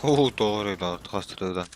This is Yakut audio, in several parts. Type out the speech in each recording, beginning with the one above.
Оо, тоҕо эрэ хастырыыдан.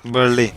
Блин.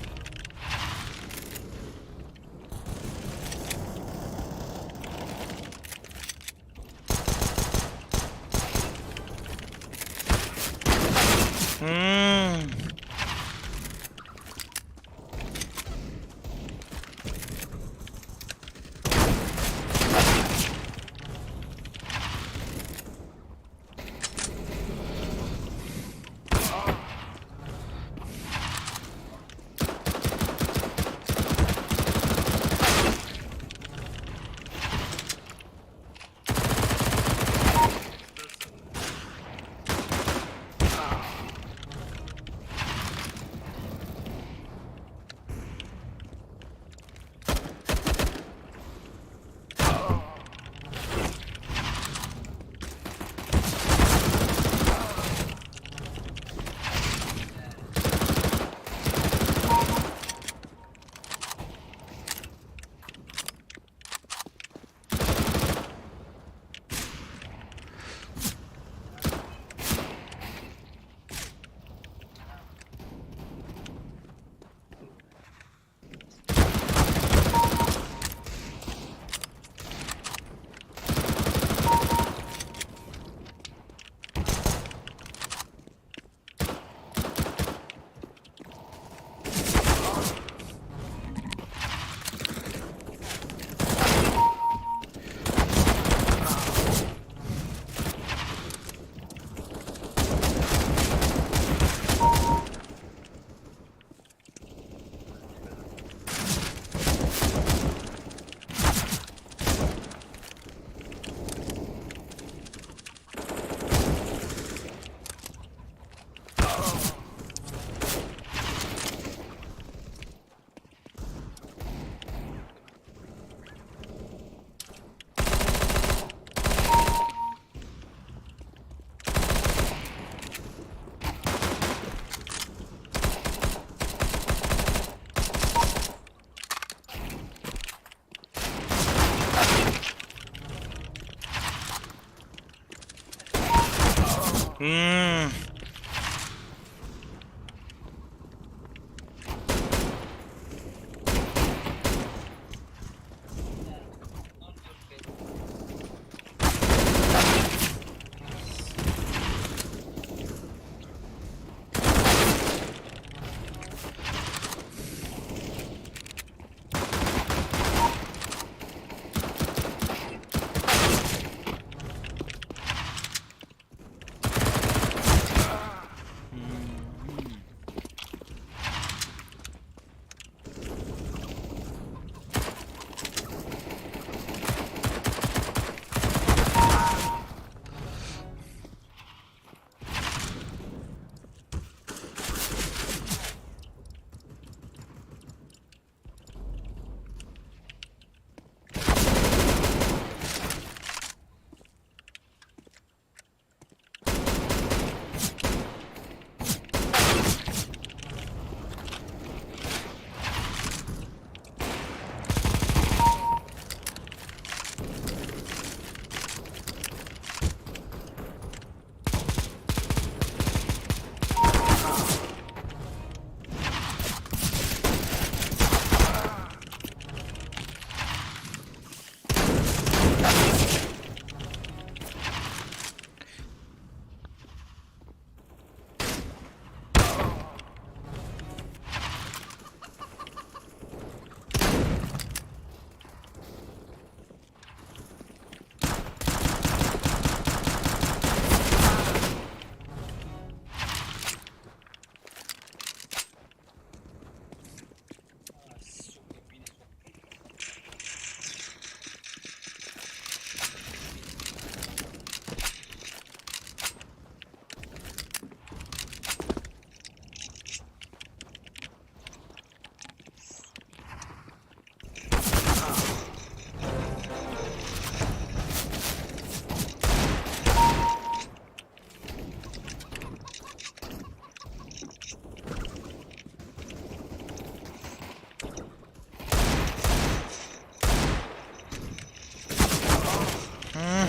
М. М.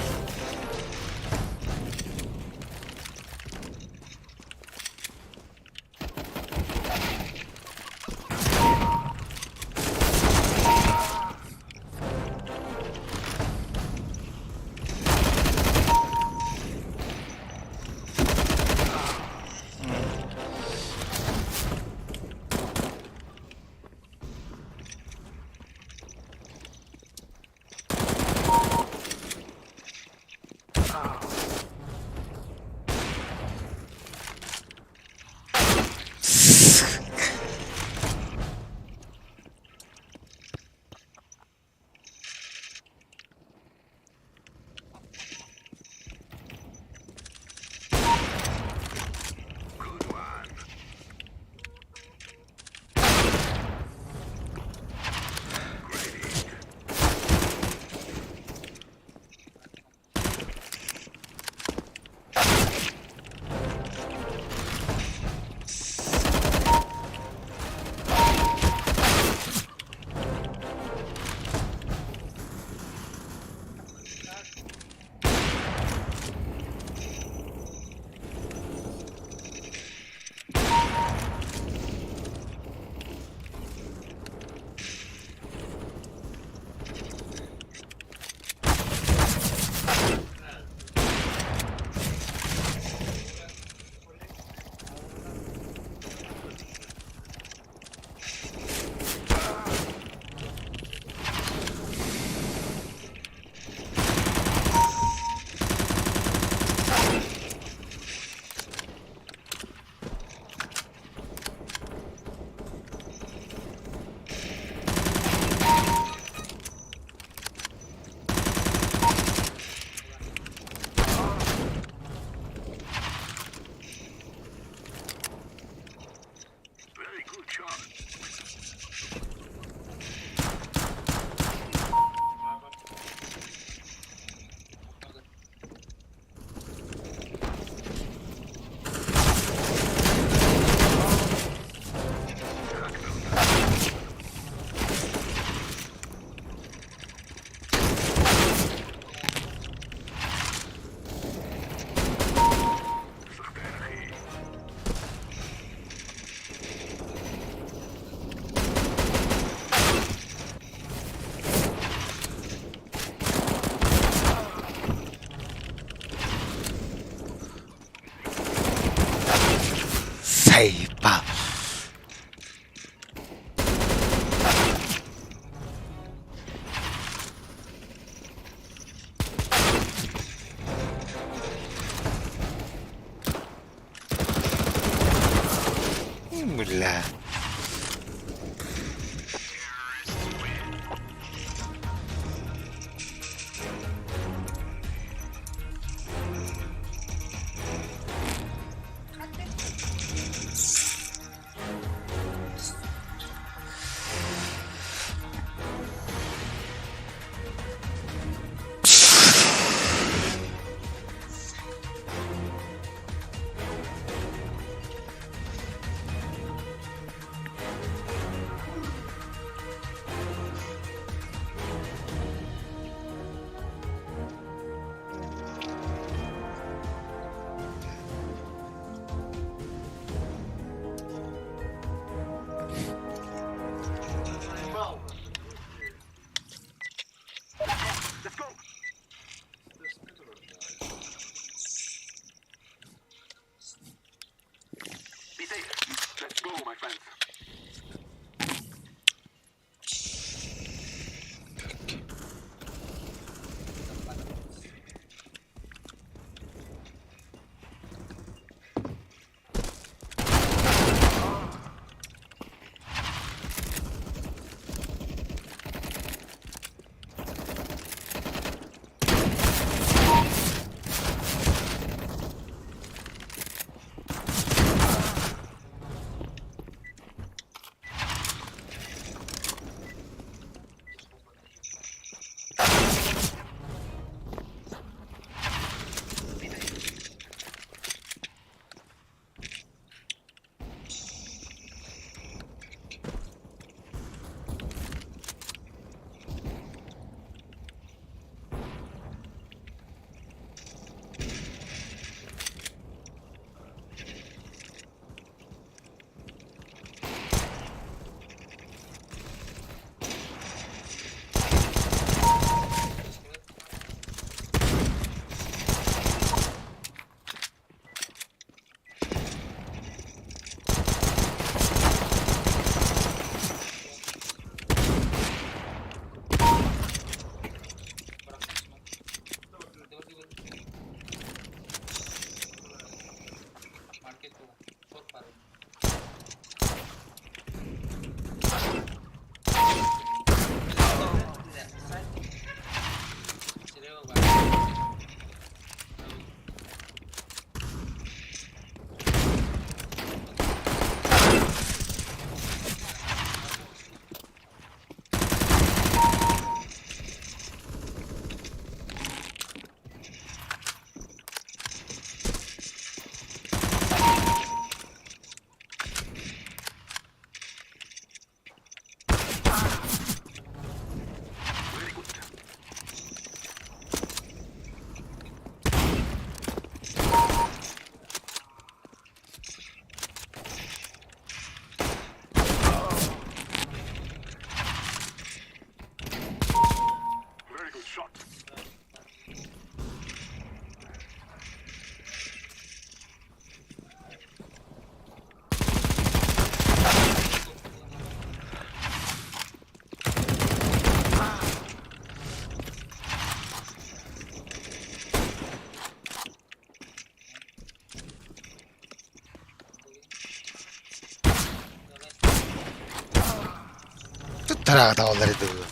Тараҕатаҕаллар дуу.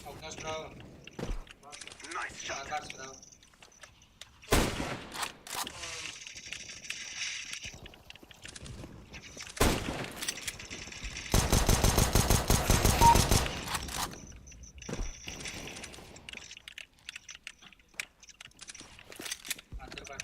Окно справа. Ангар справа. Андыр бар.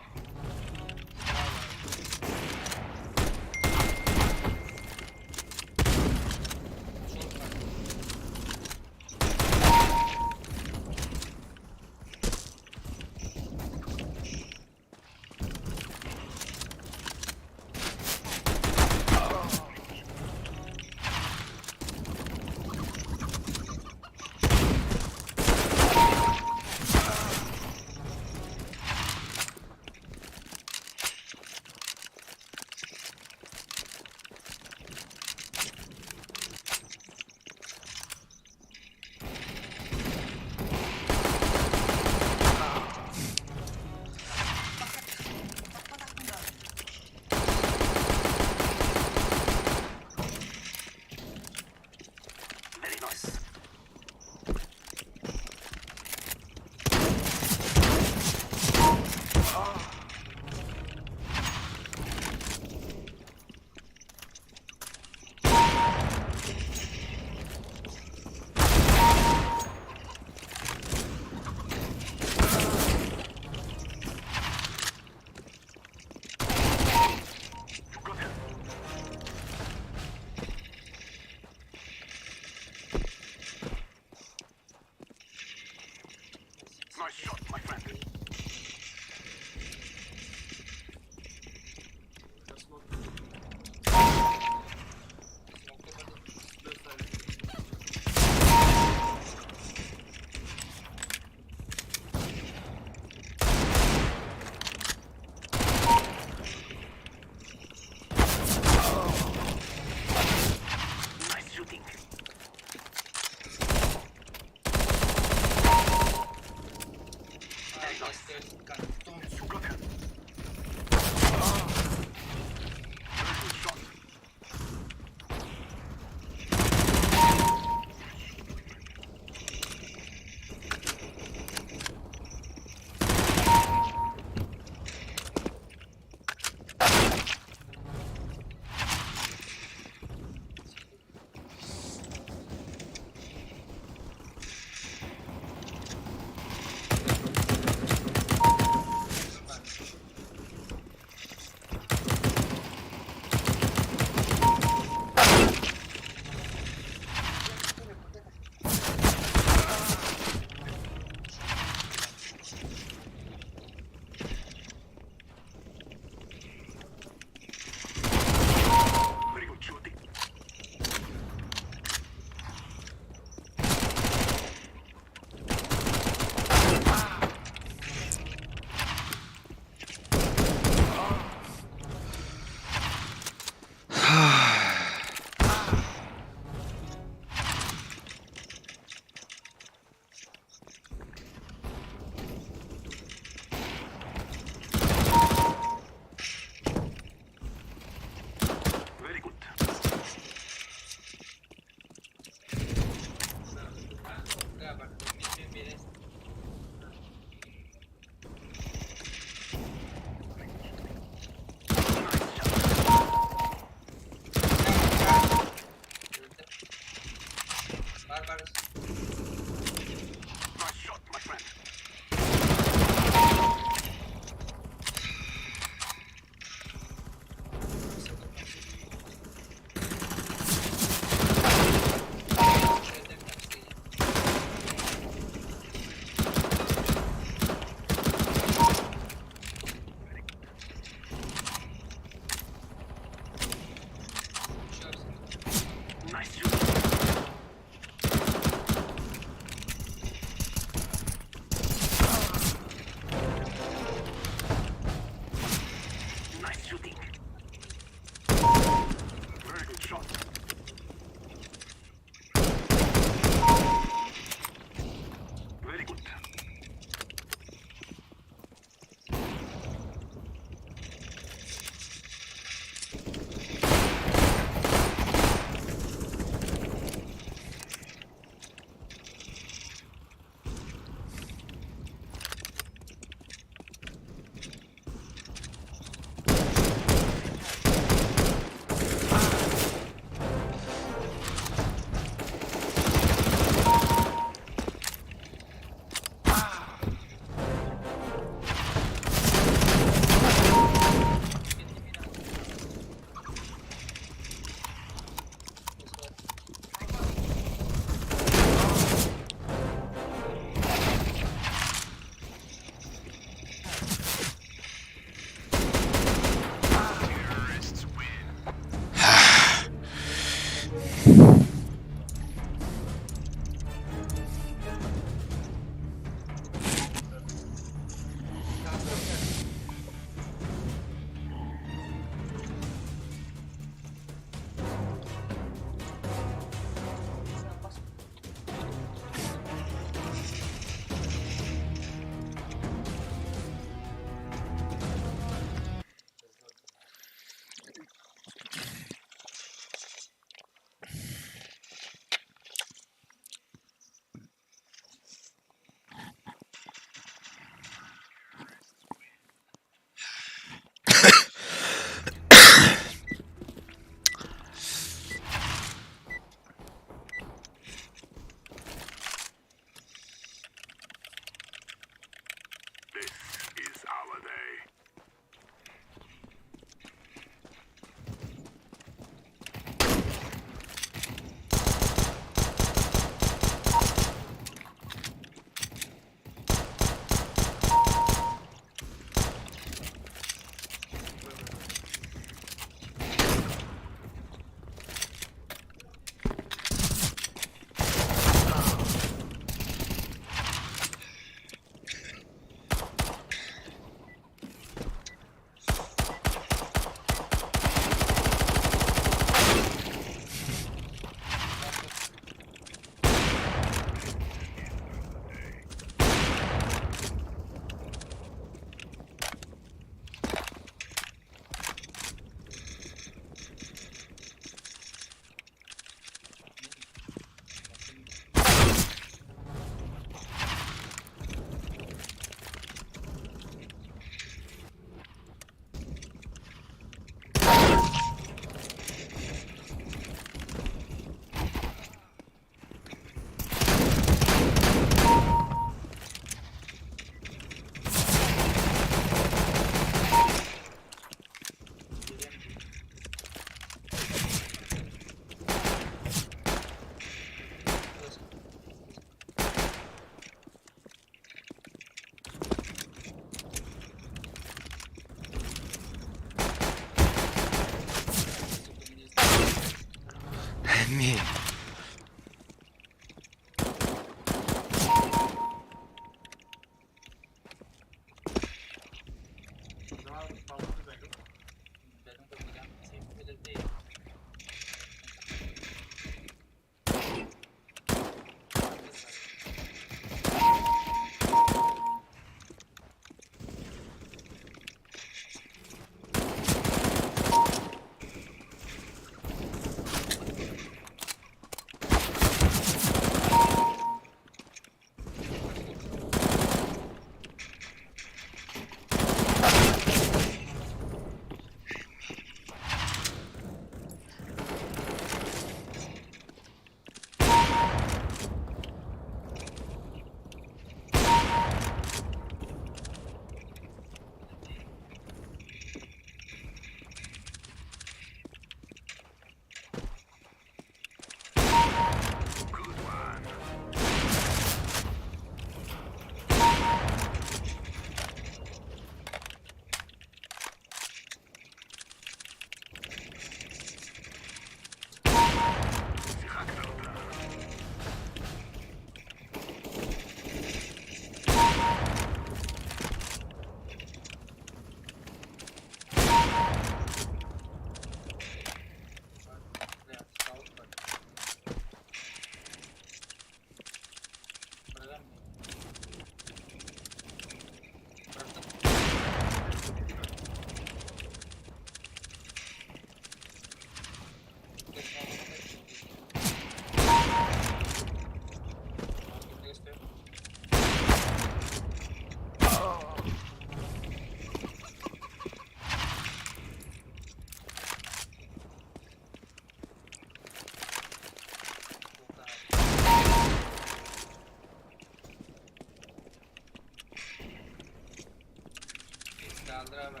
Kaldır abi.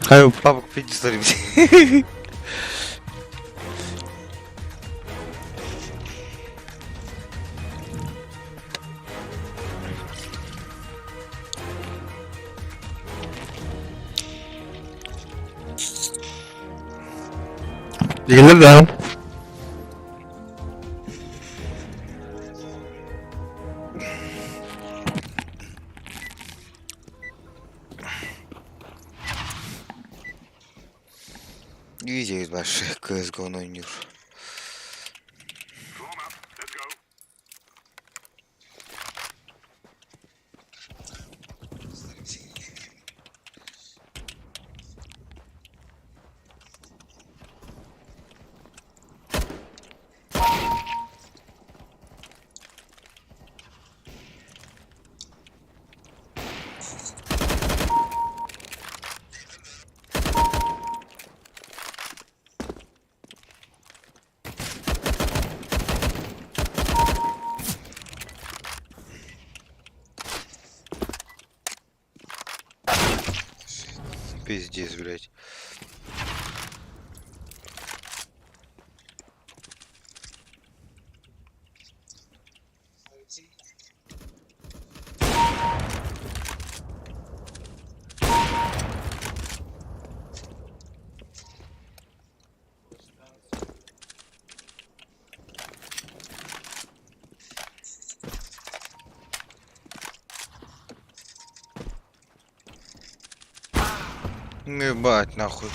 Хай папа купить. Иһиллэр да? Видео больших CSGO ойнуур. Пиздец, блядь. Ебать, нахуй.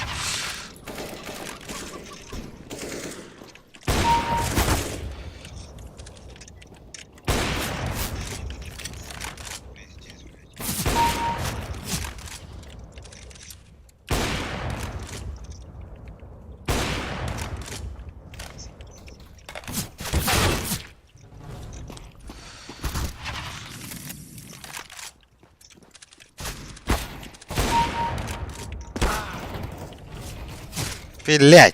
Блять.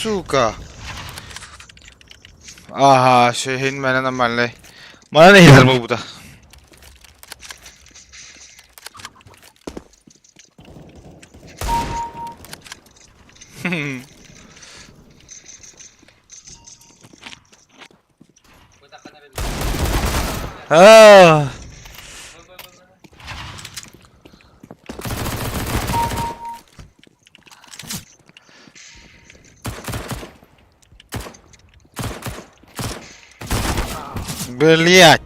Сука. Ага, шehин менен нормальный. Мана не хилер бу да. Аа. Блять.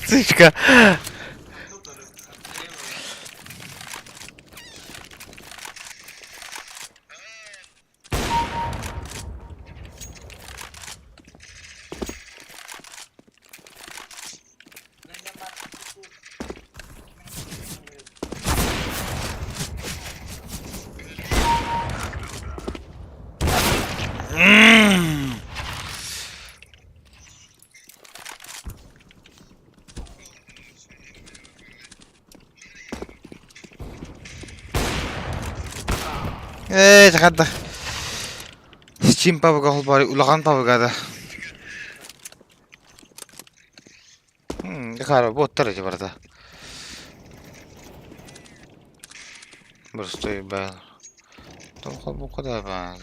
Сучка. Ээ, хадда. Steam PUBG холбоор улахан PUBG да. Хара боттар эти барда. Просто бэл. Том холбоо куда ба.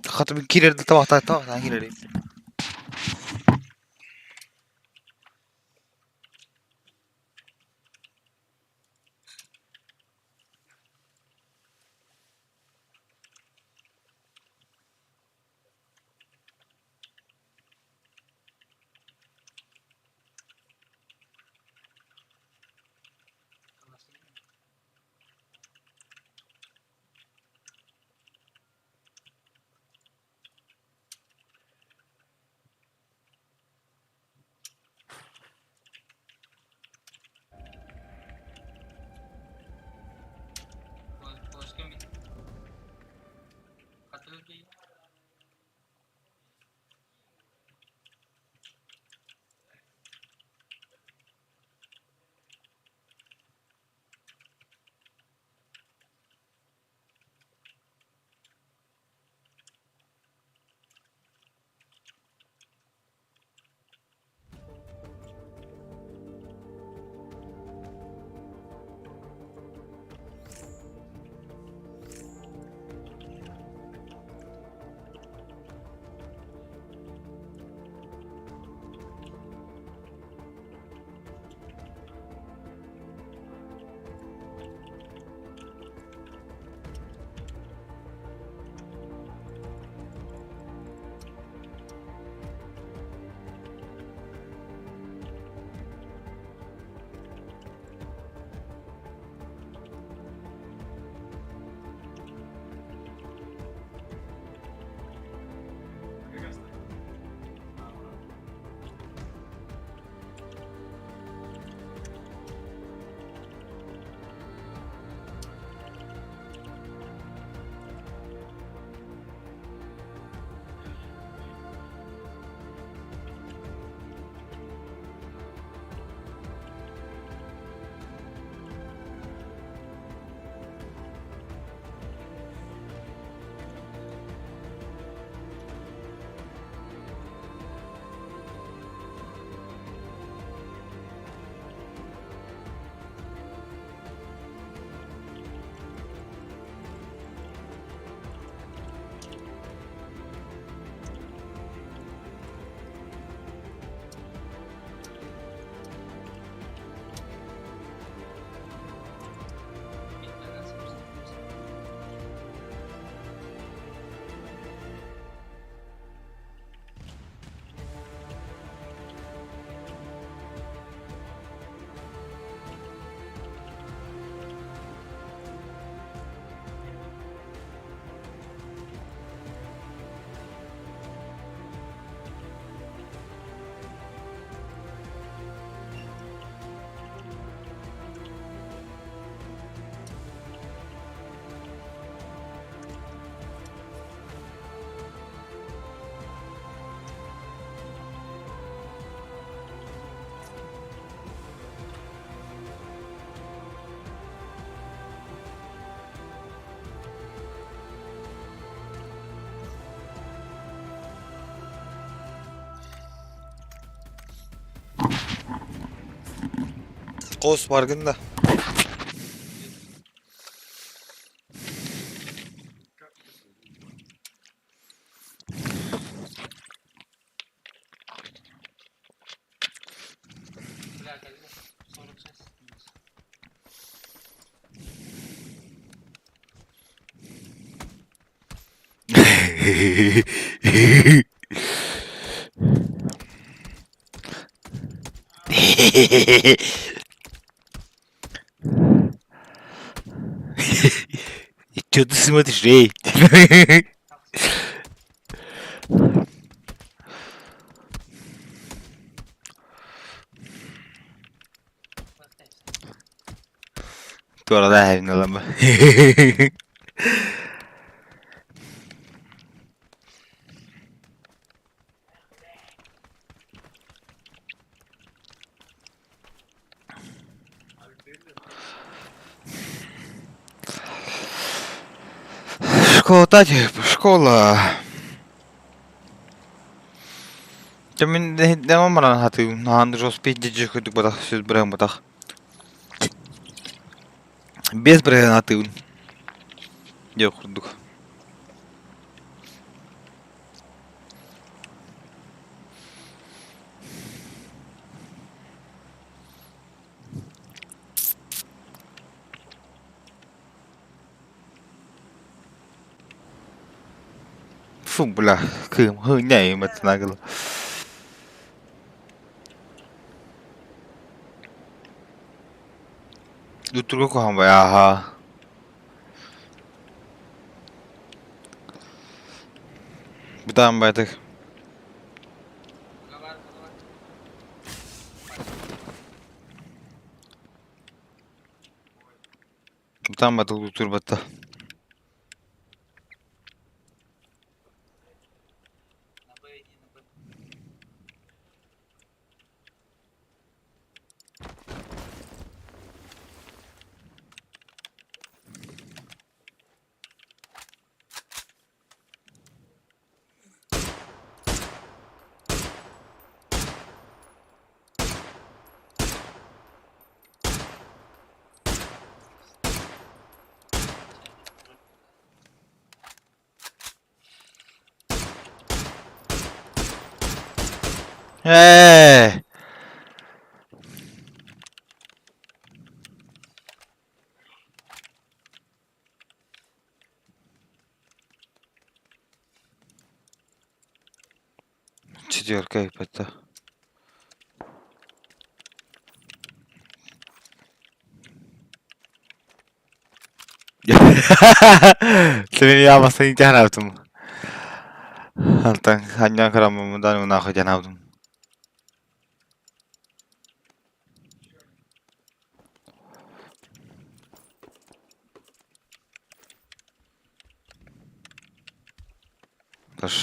Хатым кирерди табакта табактан кирер. Кос баргын да. Бля, кэллэ. 46. Чё ты смотришь, эй? Туоралаа ылама. Школа школа. Дьэ мин дэҕэн баран хатыыбын, наһаан жоспи дьэ курдук батах сүз бырыһан батах. Без бырыһан атыыбын диэх курдук. Фу, бля, кыым хыҥньайым аттынагыл. Утурга куһаҕан ааһа. Бытаан баатык. Бытаан баатык утурбатта. Ээ! Четверка это. Ты меня басын Антон, ханьян караммыдан унахы жанабдым.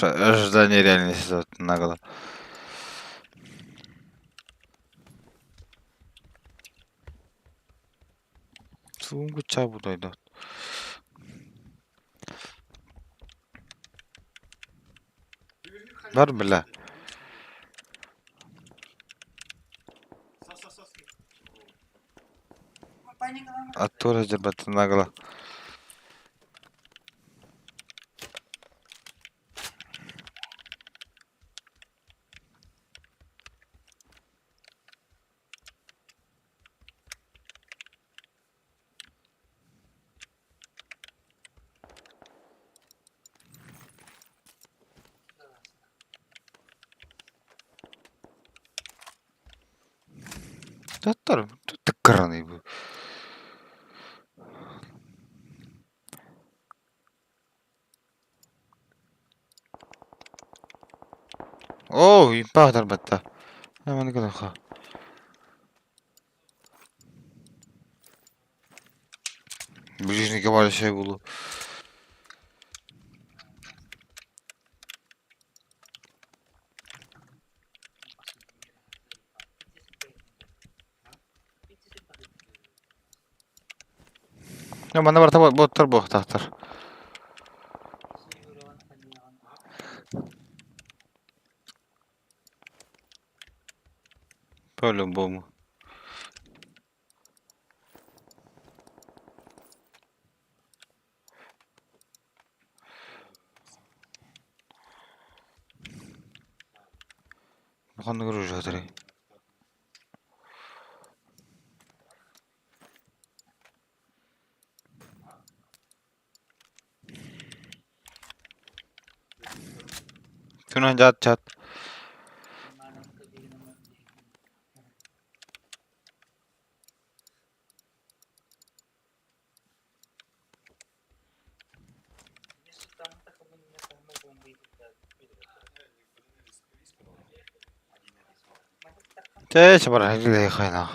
Ожидание реальности нагло. Сунгуча буду. Бар бля. Аттура жабат нагло. Таттар, тыккараны бу. Оо, импатар батта. Маны кылаха. Ближний большой булу. Манна барта боттар буохтаахтар. По-любому. Ханнык оружие. Түнэн жат чат. Чэ, чабара хайна.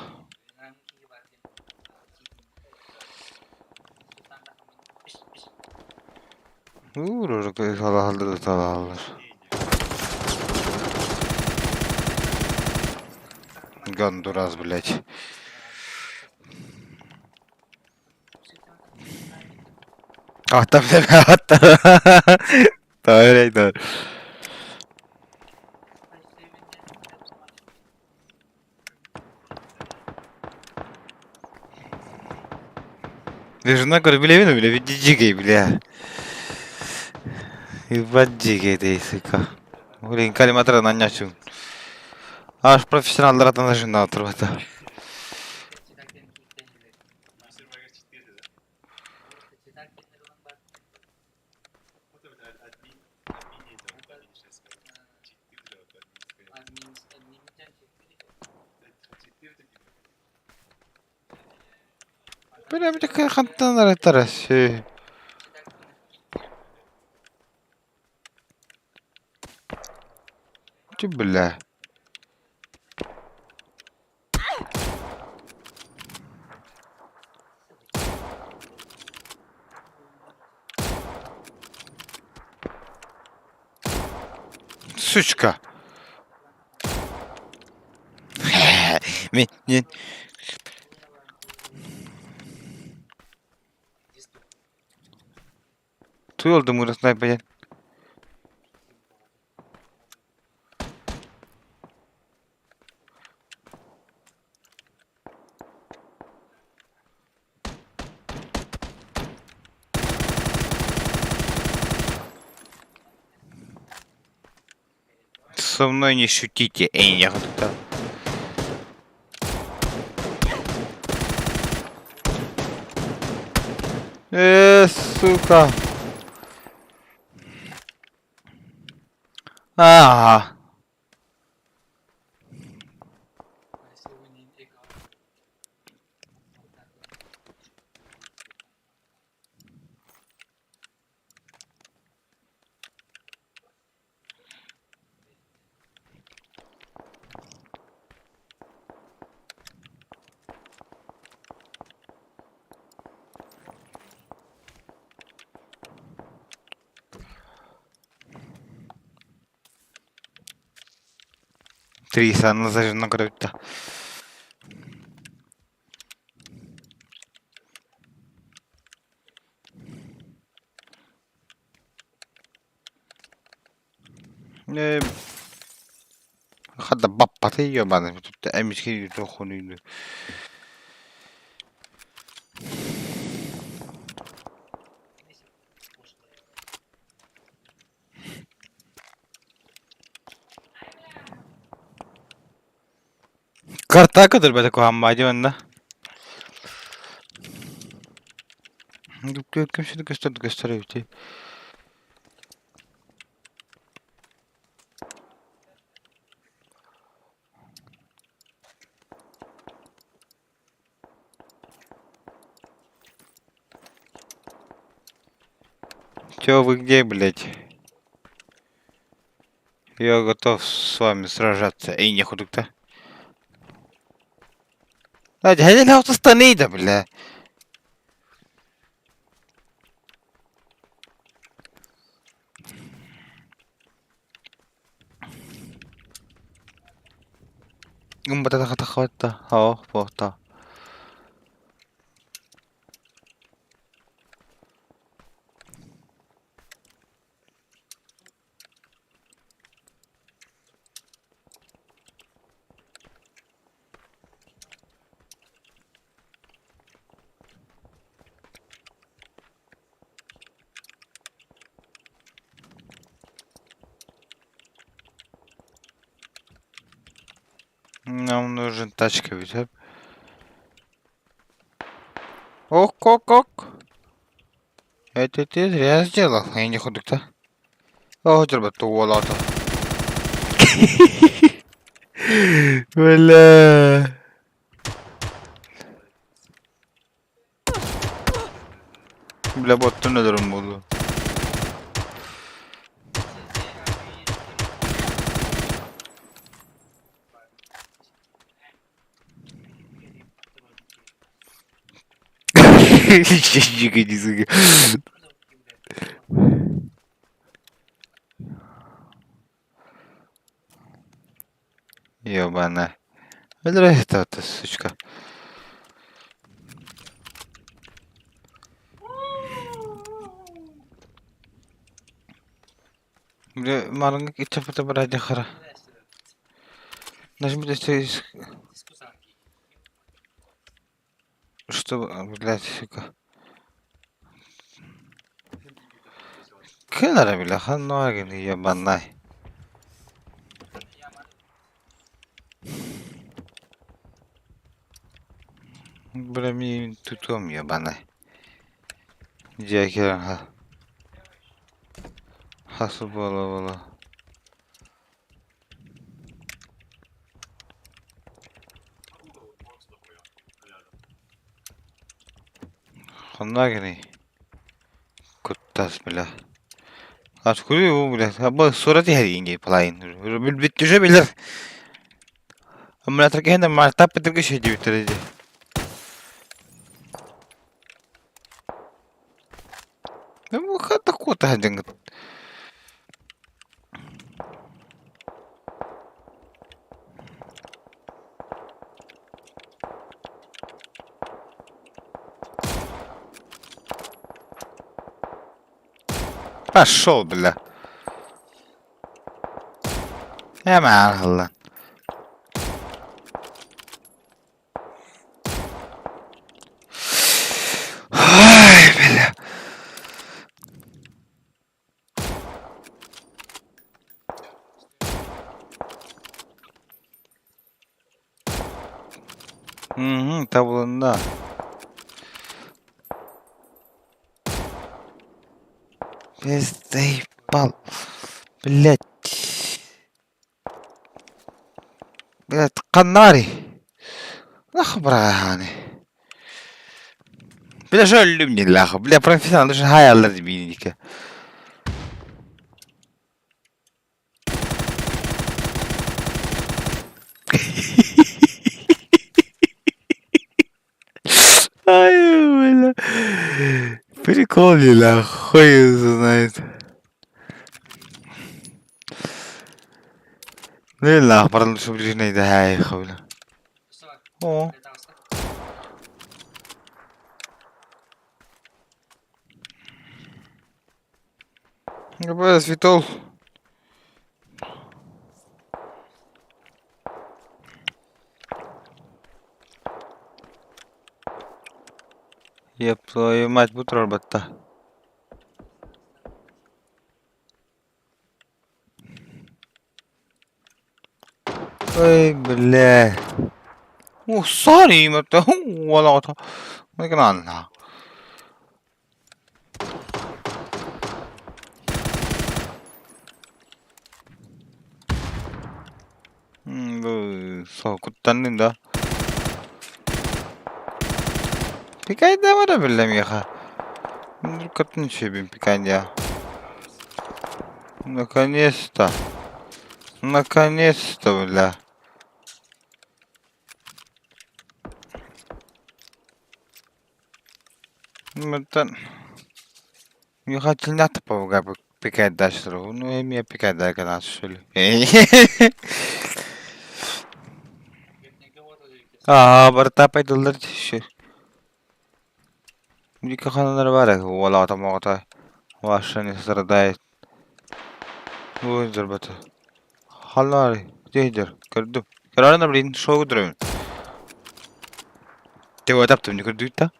Салаллар. Гондурас, блядь. Ата, блядь, ата. Давай, Жена говорит, бля, вина, бля, дикий, бля. Ебать дикий ты, сука. Блин, калиматра на нячу. Аж профессионал на жена отрывата. Бля, бля, хантан тарасы. Ты, бля. Сучка. Не. Туйолду мура снайпер. Со мной не шутите, эй, я тут. Сука. Ага. Три на көрөбүт да. Хадда баппаты ебаный эмискэ тоххунуйну. Карта көтөрбөтө куһааммаа дии манна. Ким көстөр көстөр эбитий. Чё вы где, блядь? Я готов с вами сражаться. Эй, не худукта. Да, бля. Умбата. Нам нужен тачка ведь, а? Ок, ок, ок. Это ты зря сделал. Я не ходuk-то. О, туолата. Бля. Бля, боттун өлөрүм болду. Ёбана. Өлөрө это, сучка. Бля, марыңга кичапата барадя хара. Нажми что, блядь, сука. Кэлара, бля, хануагин ебанай. Бля, ми тутом ебанай. Дьякер, ха. Хасу бола бола. Ханнагини. Куттас, бля. Аскури, бля, аба сурати хәринге палайн. Бил бит билер. Аммулятор кehende мартап битирге шеди битереди. Ну, хата кота хадинг. Пошел, бля. Hemen Allah. Ай, бля. Табылынна. Пиздейбал. Блять. Блять, ханнаарый? Нахуй Бля, өллүм ниллаах. Бля, профессионал хаяллар бииники. Ай, бля. Прикол нахуй, хуй знает. Ниллаах, баран суближней да бля. О. Светол. Еп твою мать, бу турар батта. Ой, бля. О, sorry, mutta huolota. Mikä anna? Куттаннын да. Пикайда бара биллем яха. Катын шебин пикайда. Наконец-то. Наконец-то, бля. Мытан. Михаил пауга пикайда шру. Ну, эмия пикайда канал шли. Аа, барта пайдалар ши. Микаханар бар, уола тамагата. Ваша не страдает. Ой, зарбата. Халлар, дейдер, көрдүм. Көрөрүн блин, шоу көрдүм. Деп таптым, не көрдүк та?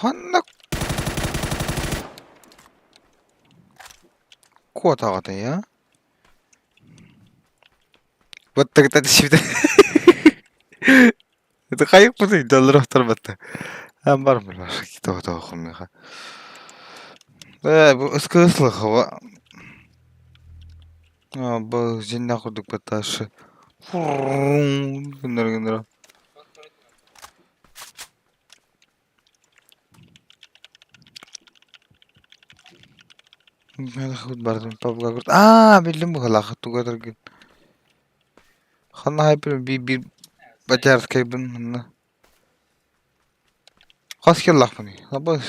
Ханна куотаҕытый, а? Баттагыта тишибитэ. Это хайык бутый доллар батта. Ам бар бар то то хумиха. Э, бу ыскыслыхова. А, бу жинна курдук батташы. Гыннар гыннар. Аа, биллим быһылаах тугатаргын. Ханна хайпыр би бир бачарскайбын манна. Хас киллахпыный? Абас.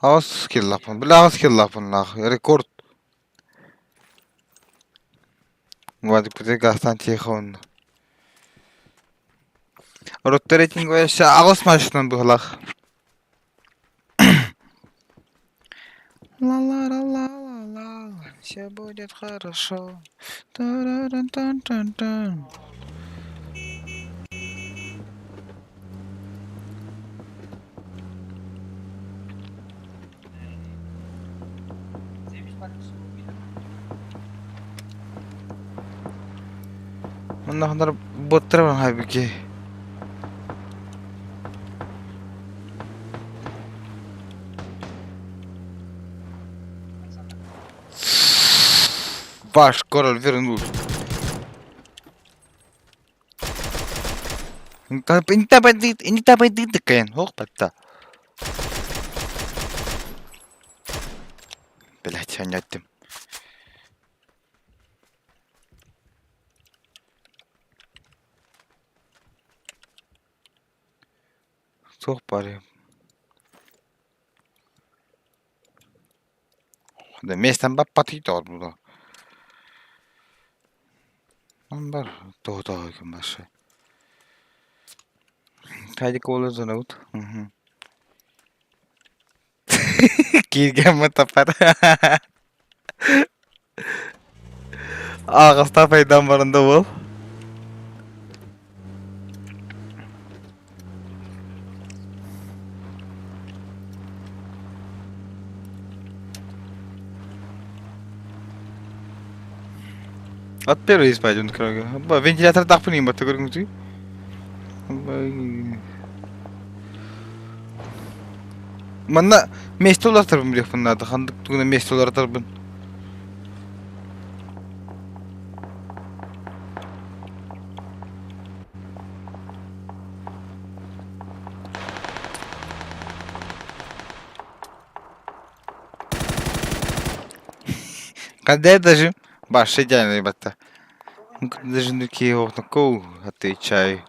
Аҕыс киллахпын. Бля, аҕыс киллахпын лаах. Рекорд. Вадик газтан тихо Ротто рейтинг өссө аҕыс машинан быһылаах. Ла-ла-ла-ла-ла-ла, все будет хорошо. Та-ра-ра-тан-тан-тан. Манна боттара хайбики. Ваш король вернулся. Инта бандит, инта бандит кен, хох батта. Блять, анньаттым. Суох баар. Да местом баппатый тоҕо. Бар тоҕо ким башы. Хайди кола зонут. Кииргэммит таппар. Аҕыста пайдан барында бол. От первый испайдын көрөгө. Ба вентилятор тахпын им батта көрүҥүтүй. Манна место улартарбын билиэхпин наада. Ханнык тугуна место улартарбын. Когда даже баш идеальный батта. Даже нуки окнакоу отвечаю.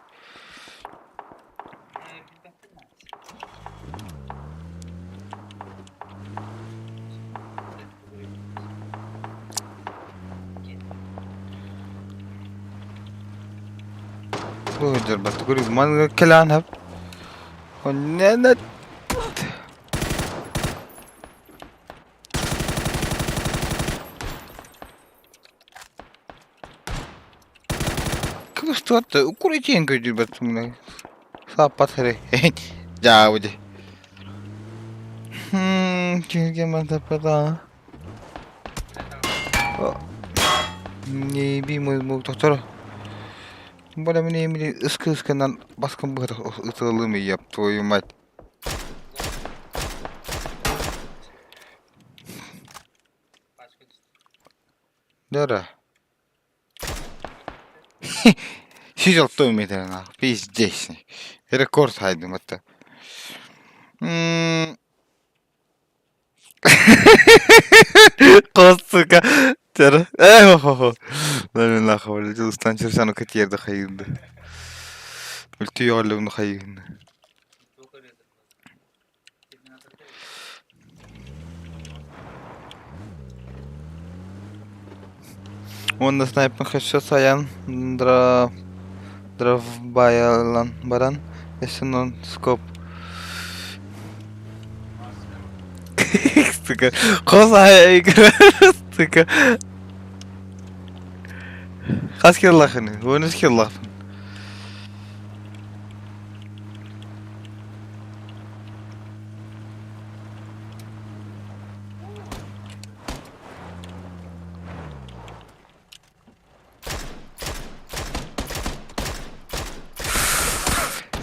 Манна кэлээн Оннена Кыбыстыбат укуритиэн көрдүүбэт сааппат эрэ дьаабы дии Не мой доктор. Бля, мне ыска ысканан баскын ытылым еб твою мать. Да. 106 метр нах. Пиздец. Рекорд хайдым это. Сука. Э, нахуй, станчерсану катьерда хайынды. Үлтүйөлүн хайын. Онно снайпер хэшэ саян дра дравбаялан баран эсенон скоп. Сука. Коза сука. Хас киллахын, онус киллахын.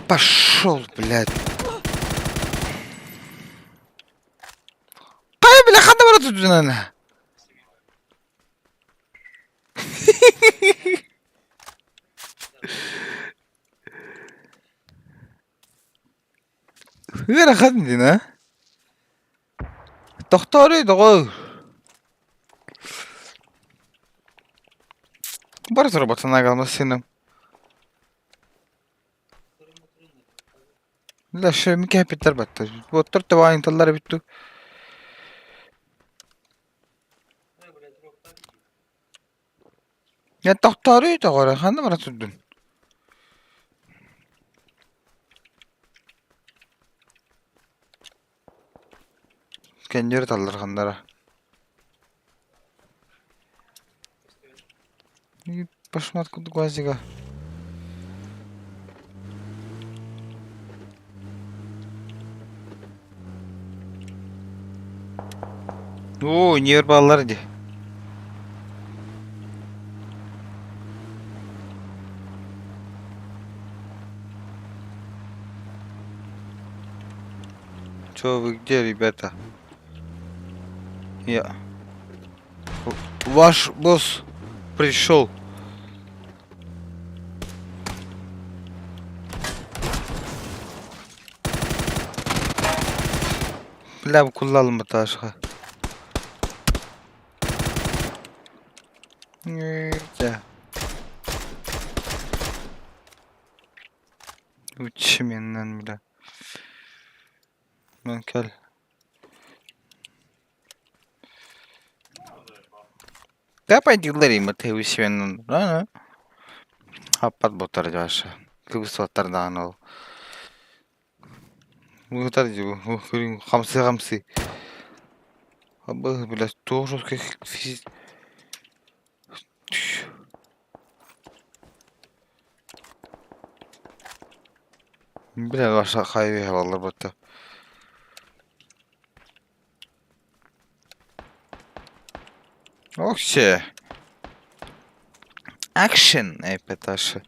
Пошел, блядь. Кай, бля, ханда бара тут Ыарахан дин, а? Тохтооруй доҕоор. Бара турбатына массыынам. Бля, кэпиттэр батта. Буоттар табаайынталлар эбит дуу. Я тохтооруй доҕоор, ханна бара турдун? Кэнньэр таллар ханнара. Башмат курдук Оо, ньиэр бааллар дии. Чё вы где, ребята? Я. Ваш босс пришел. Бля, куллалым бытаашха. Ньэ. Учменнен бля. Мен кэл. Да пойди Матеусвен. Хаппат ботар жаша. Кыбыс даҕаны ол. Бутар хамсы хамсы. Абы, блядь, тоже как физ... Бля, ваша хайвей баллар батта. Оксе. Action эпэташе.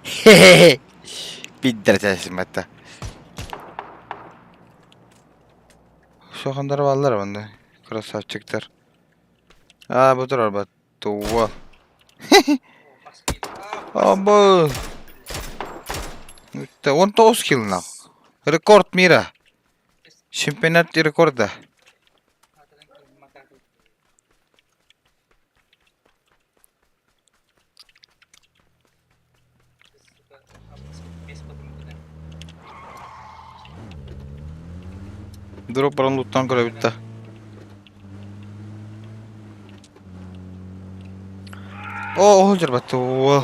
Хе-хе-хе. Пиддэртээсиммэтэ. Суохандар бааллар онно. Красавчиктар. Аа, бу турар бат. Туо. Абы. 19 килл нах. Рекорд мира. Чемпионат рекорда. Дроп баран луттан көрөбүт да. О, ол дьарбатты уол.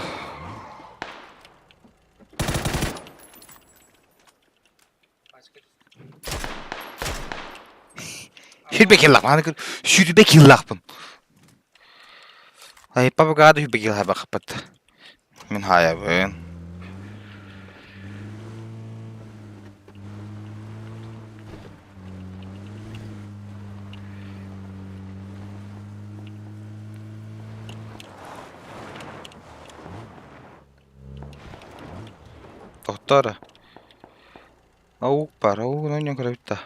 Сүүрбэ киллаах, аны көр, сүүрбэ киллаахпын. Айпа быгаады сүүрбэ киллаахпыт. Мин хаайабын. Тохтоо эрэ. Аук баар, аугун оонньоон көрөбүт да.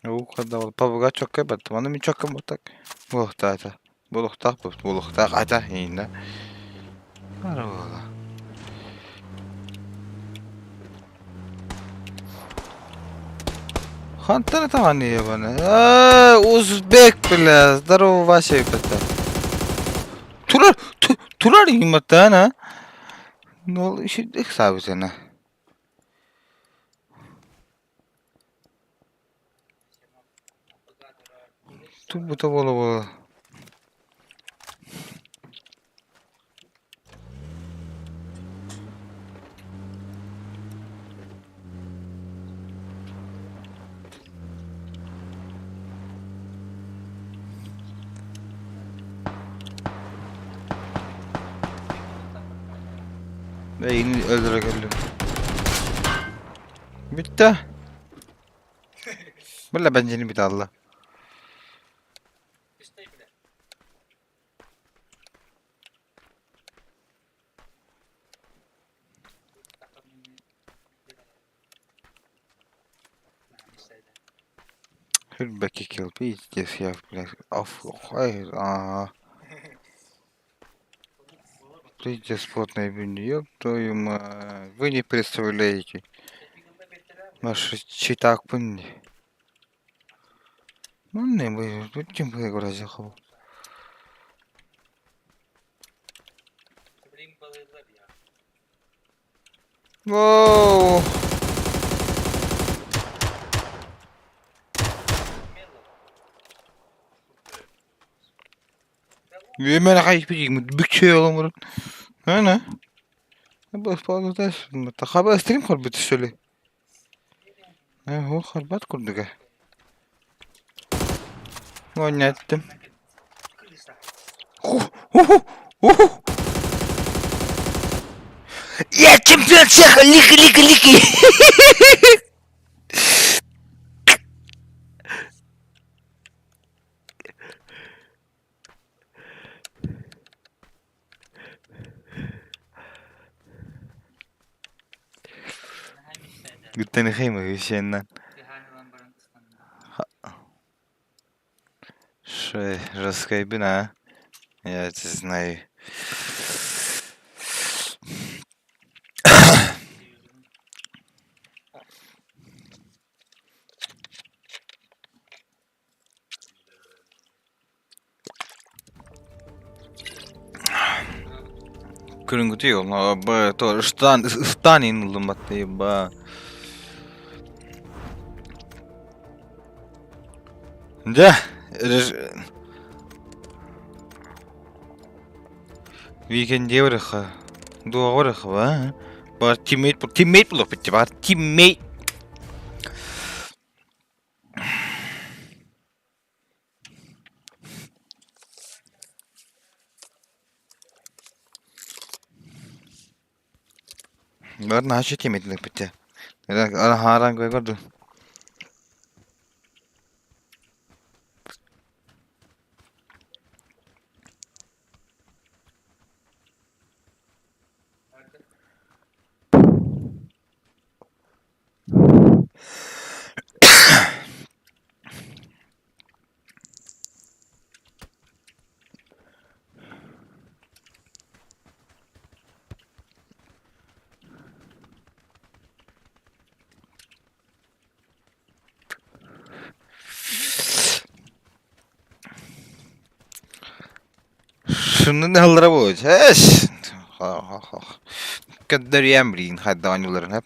Аук хардабыл пабыга чоккай баттым. Аны мин чоккам баттак. Буолуохтаата. Буолуохтаах буолуохтаах ата ииннэ. Бара буола. Хантан атаҕан ебаный? Э, узбек, бля, здорово, Вася, ебата. Турар, турар иматтан, а? Ну, их сабытына. Турбута буола-буола. Эйигин өлөрө кэллим. Бүттэ. Бля бензини бүтэ алла. Hürбэки килл, пиздец, я, блядь, аа. Пиздец, плотная ёб твою мать. Вы не представляете. Ваши читакпын. Манна бу тим бу Воу! Үөмэн хайпит бүкчэ оломурун. Ана. Хаба стрим хорбут сөли. Хо хорбат курдуга. Ойнаттым. Я чемпион всех! Лики, лики, лики! Гүттэн Жесткая а? Я это знаю. Күрүнгүтүй б то штан ыстан ылыматты ба. Да, Weekend деврыха. Дуаҕырыха ба. Бар teammate teammate булук битти бар teammate. Бары наһаа тиэмэтин ыппыттар. Хааран көрдүм. Шынын аллара буолуо. Эс. Көрдөрүөм билигин хайдах оонньуулларын эп.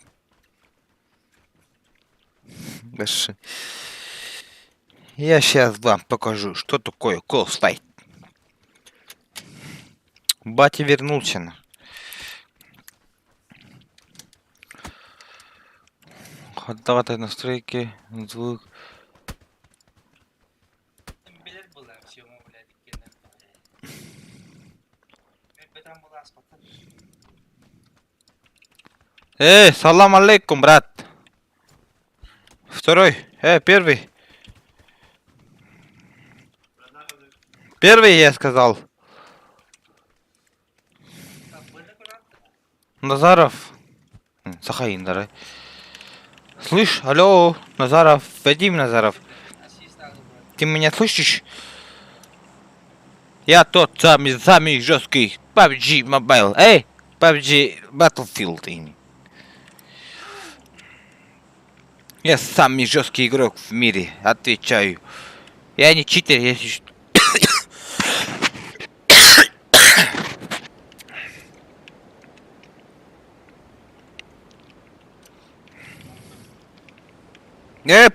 Дальше. Я сейчас вам покажу, что такое Call Батя вернулся. На. Хаттаҕатай настройки, звук. Билэр буолар Сема, блядь, иккиэннэр. Бэтэн булааспаттар. Эй, салам алейкум, брат. Второй, первый. Первый я сказал. Назаров. Сахаин, давай. Слышь, алло, Назаров, Вадим Назаров. Ты меня слышишь? Я тот самый, самый жесткий PUBG Mobile. Эй, PUBG Battlefield. Ими. Я самый жесткий игрок в мире, отвечаю. Я не читер, если что.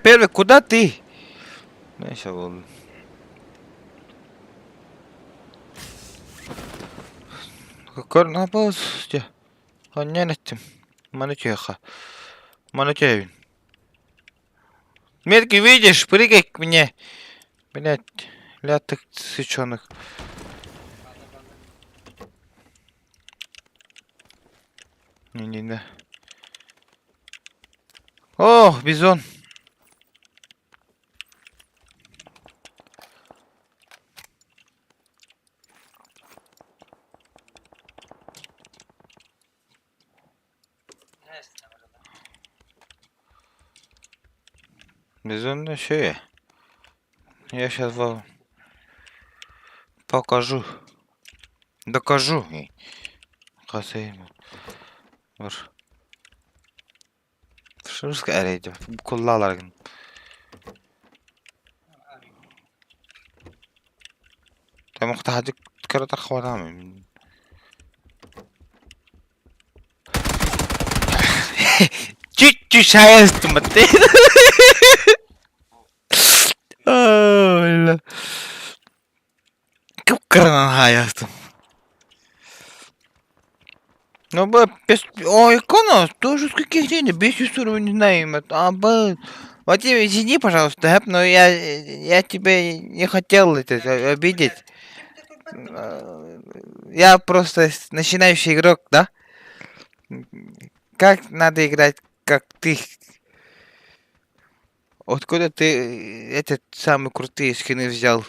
Первый, куда ты? Neyse oğlum. Көр, напас, Анньан эттим. Маны чуйха. Маны чуйабын. Метки видишь, прыгай к мне. Блять, лятых сычонок. Не-не-не. О, бизон. Бизон вообще. Я сейчас вам покажу. Докажу. Бар. Куллаларгын. Тамахтаһадык кыратар хаванаамын. Чуть-чуть шаястым бытты. Кып-кыранан хаайастым. Ну, б, без... Ой, икона, тоже с каких денег? 500 уровень, не знаю, а, б... Вадим, извини, пожалуйста, но я тебя не хотел это обидеть. Я просто начинающий игрок, да? Как надо играть, как ты? Откуда ты этот самый крутые скины взял?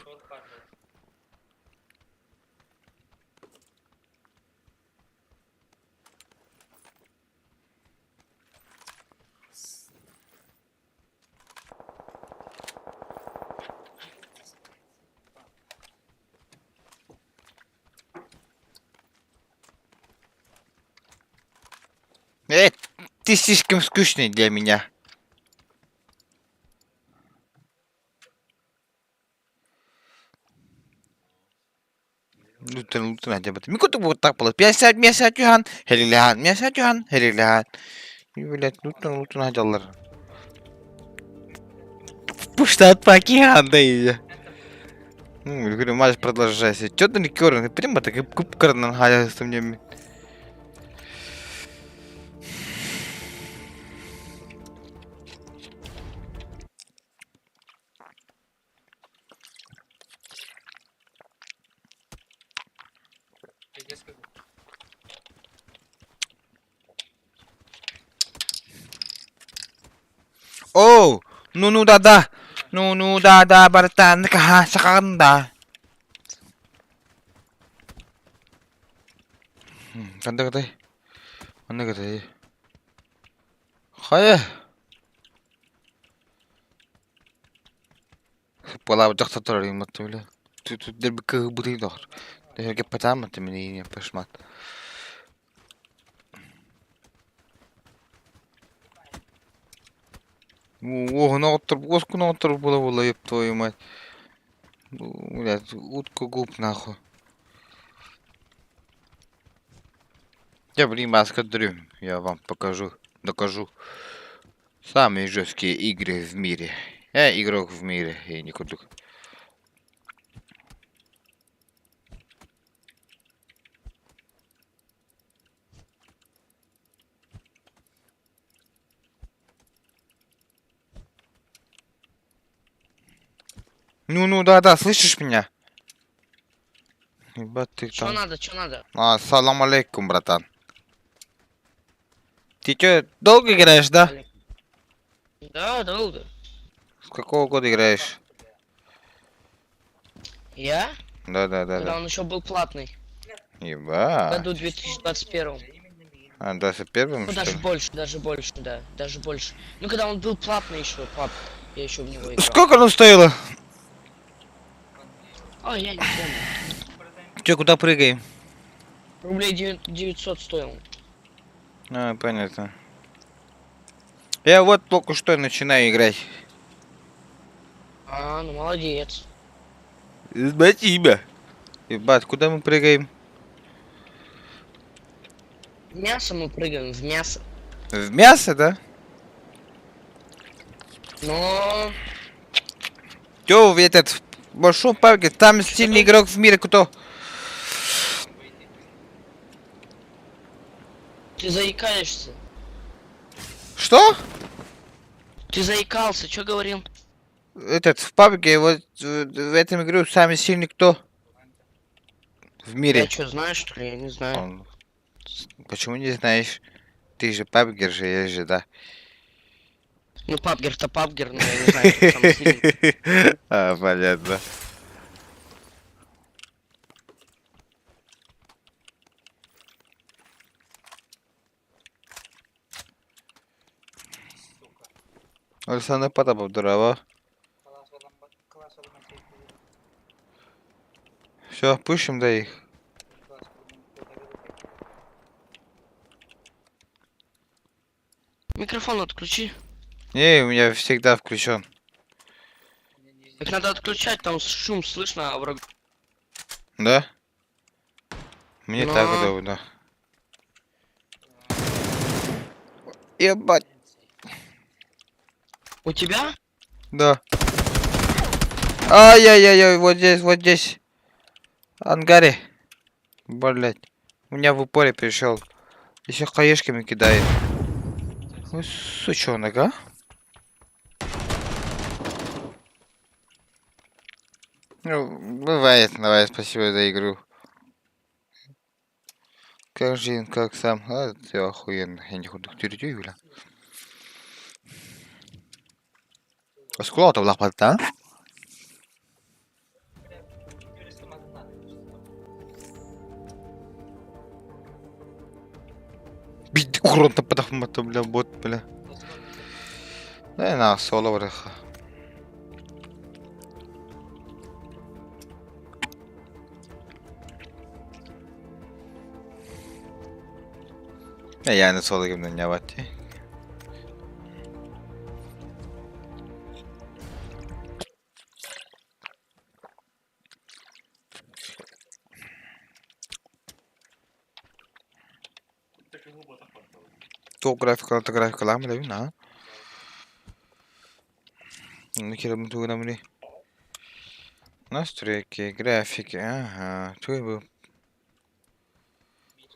Ты слишком скучный для меня. Лутан, лутан, хотя бы. Микоту вот так было. 50 месяц тюхан, херилихан, месяц тюхан, херилихан. Блять, лутан, лутан хотялар. Пуштат пакихан, да и. Ну, говорю, матч продолжайся. Чё ты не кёрн? Прямо так и купкарнан халястым мне. Оу, ну-ну да-да, ну-ну да-да, братан, ха, сахаҕын да. Ханна кытай? Ханна кытай? Хайа? Сыппалаабыт дьахтар турар иммат бile. Тут кыһы доҕор. Дэһэргэ патаамат мин пашмат. Уоһун оҕоттор, уоскун оҕоттор буола-буола, ёб твою мать. Блядь, утка губ нахуй. Я, блин, маска дрю. Я вам покажу, докажу. Самые жесткие игры в мире. Я игрок в мире, я не кудук. Ну-ну, да-да, слышишь меня? Ебать ты Чё там. надо, чё надо? А, салам алейкум, братан. Ты чё, долго играешь, да? Да, долго. С какого года играешь? Я? Да-да-да. Когда да. он еще был платный. В Ебать. году 2021. А, 21 Ну, что даже ли? больше, даже больше, да. Даже больше. Ну, когда он был платный еще, пап, я еще в него играл. Сколько оно стоило? А, я не помню. Че, куда прыгаем? Рублей 900 стоил. А, понятно. Я вот только что начинаю играть. А, ну молодец. Спасибо. Ебать, куда мы прыгаем? В мясо мы прыгаем, в мясо. В мясо, да? Но... Чё, в этот в большом парке, там сильный игрок в мире, кто? Ты заикаешься. Что? Ты заикался, что говорил? Этот, в пабге, вот в этом игру самый сильный кто? В мире. Я что, знаю, что ли? Я не знаю. Он... Почему не знаешь? Ты же пабгер же, я же, да. Ну, пабгер-то пабгер, но я не знаю, кто самый сильный. А, понятно. Александр Потапов, здорово. Все, пушим, да их. Микрофон отключи. Не, у меня всегда включен. Так надо отключать, там шум слышно, а враг... Да? Мне Но... так удобно. Ебать. У тебя? Да. Ай-яй-яй-яй, вот здесь, вот здесь. Ангаре. Блять. У меня в упоре пришел. Еще хаешками кидает. Ой, сучонок, а? Ну, бывает, давай, спасибо за игру. Как жизнь, как сам. А, ты охуенно. Я не худу бля. Оскула лапата, а? Бит урон подахмата, бля, бот, бля. Да на соло вреха. Я не соло гимн не вати. Топ графика, графика, ламля, на. Нахера мы Настройки, графики, ага. Твой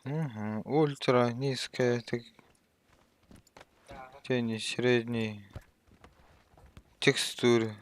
Угу. Ультра, низкая, так... Тени, средний. Текстуры.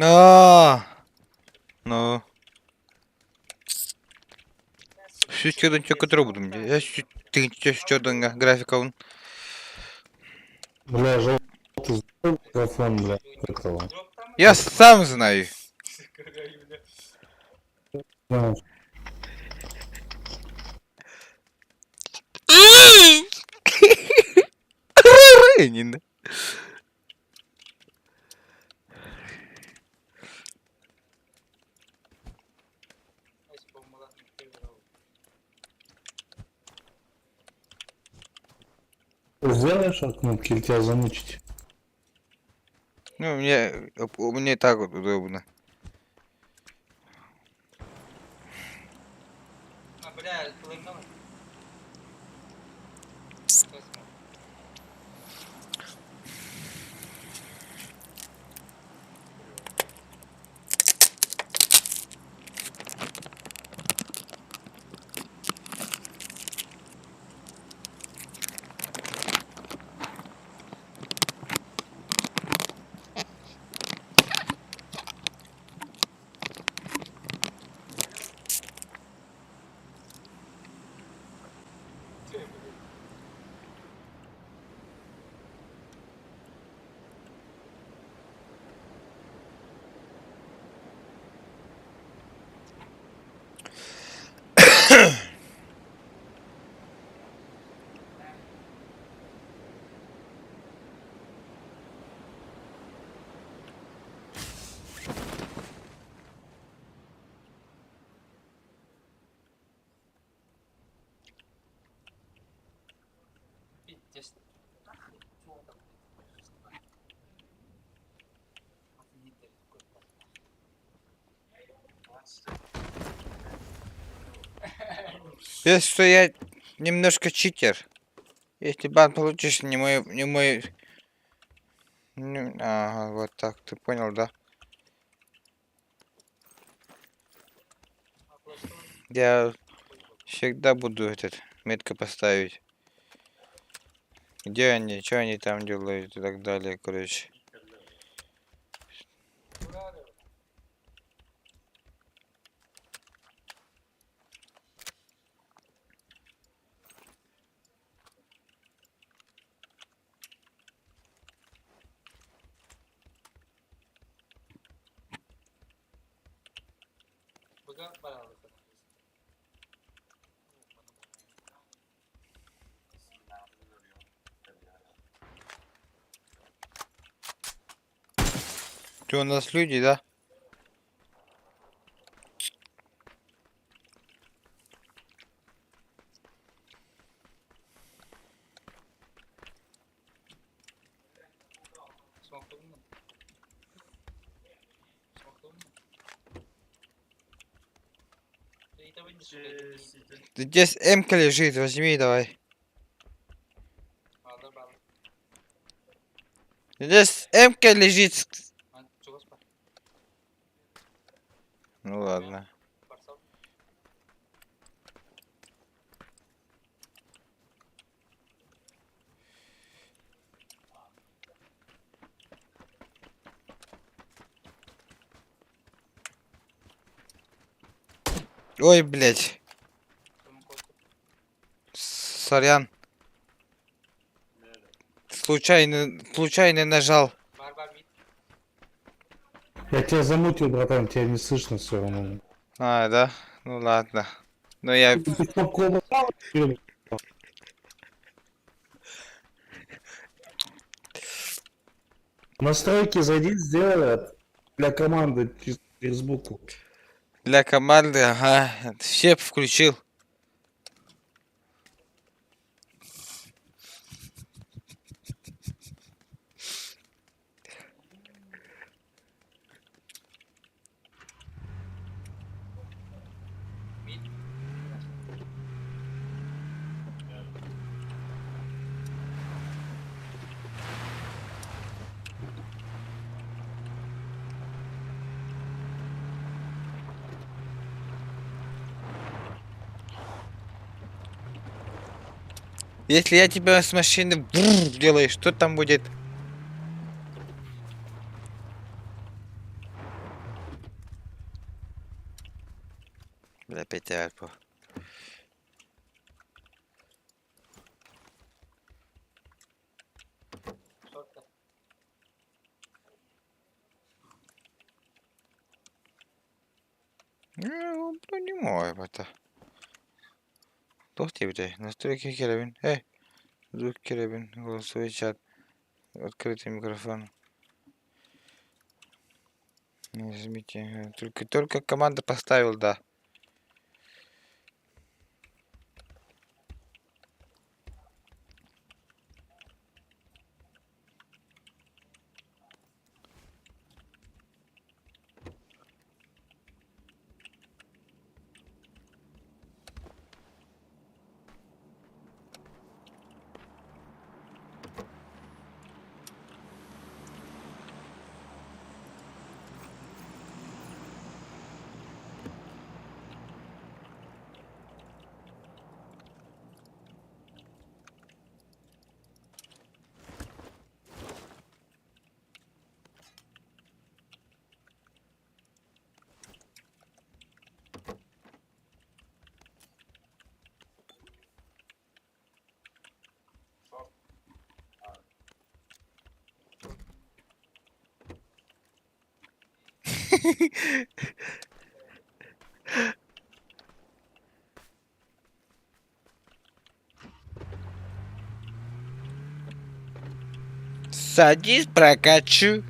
А, Ну. Сүүс көтөрө будум дии. Тыһыынча сүүс графикабын. Бля, желтый сделай микрофон, бля, этого. Я сам знаю. Да. Нина. Сделаешь от кнопки или тебя замучить? Ну, мне так вот удобно. А, бля, полымнал. Пиздец. Если что, я немножко читер. Если бан получишь, не мой, не мой... Ага, вот так, ты понял, да? Я всегда буду этот метко поставить. Где они, что они там делают и так далее, короче. Ты у нас люди, да? Здесь М-ка лежит, возьми давай. Здесь М-ка лежит. Ну ладно. Ой, блядь. Сорян. Случайно нажал. Я тебя замутил, братан, тебя не слышно все равно. А, да? Ну ладно. Но я... Ты кнопку нажал? Настройки зайди, сделай для команды через букву. Для команды, ага. Все включил. Если я тебя с машины делаю, что там будет? Опять по. Понимаю это. Туох диэбитэй? Настройки кирэбин. Эй, звук кирэбин. Голосовой чат. Открытый микрофон. Нажмите. Только, только команда поставил, да. Садись, прокачу.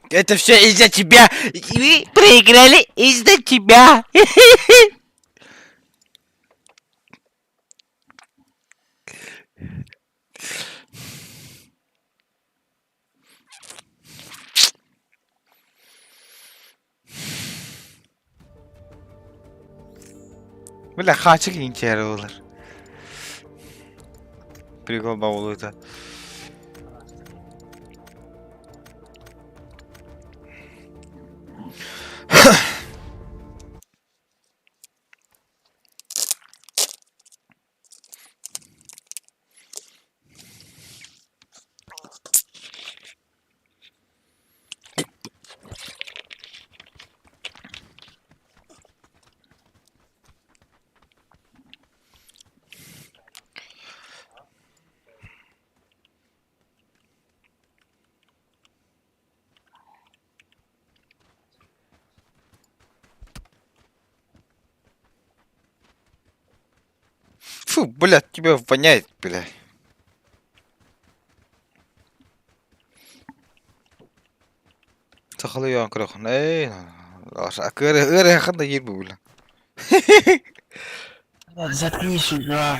Это все из-за тебя! Вы проиграли из-за тебя! Бля, хачык инчээр буолар. Прикол баулута. Фу, блядь, тебя воняет, блядь. Сахалыы өйөөн көрөххүн ээ ыарыһаххын да диир буолла. Заткнись уже.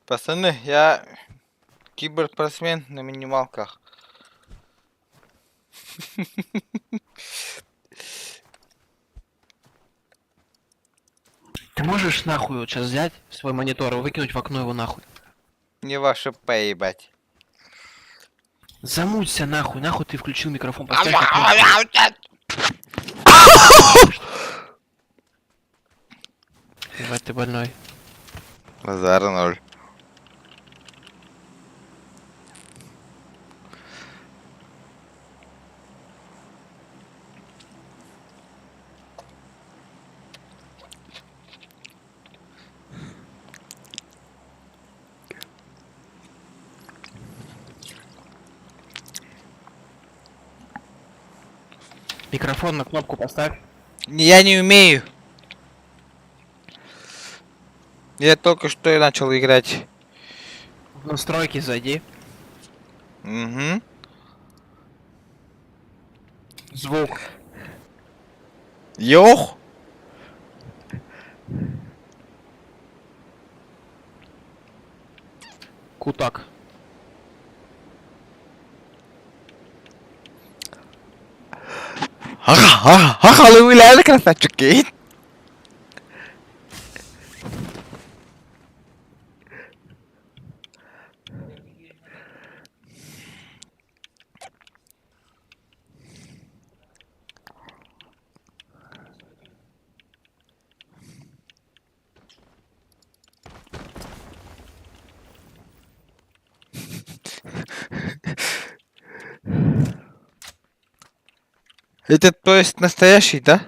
Пацаны, я киберспортсмен на минималках. Ты можешь нахуй вот сейчас взять свой монитор и выкинуть в окно его нахуй? Не ваше поебать. Замуться нахуй, нахуй ты включил микрофон, поставь на кнопку. Ебать, ты больной. Базар ноль. Микрофон на кнопку поставь. Я не умею. Я только что и начал играть. В настройки зайди. Угу. Звук. Йох. Кутак. Ага, красавчики. Это то есть настоящий, да?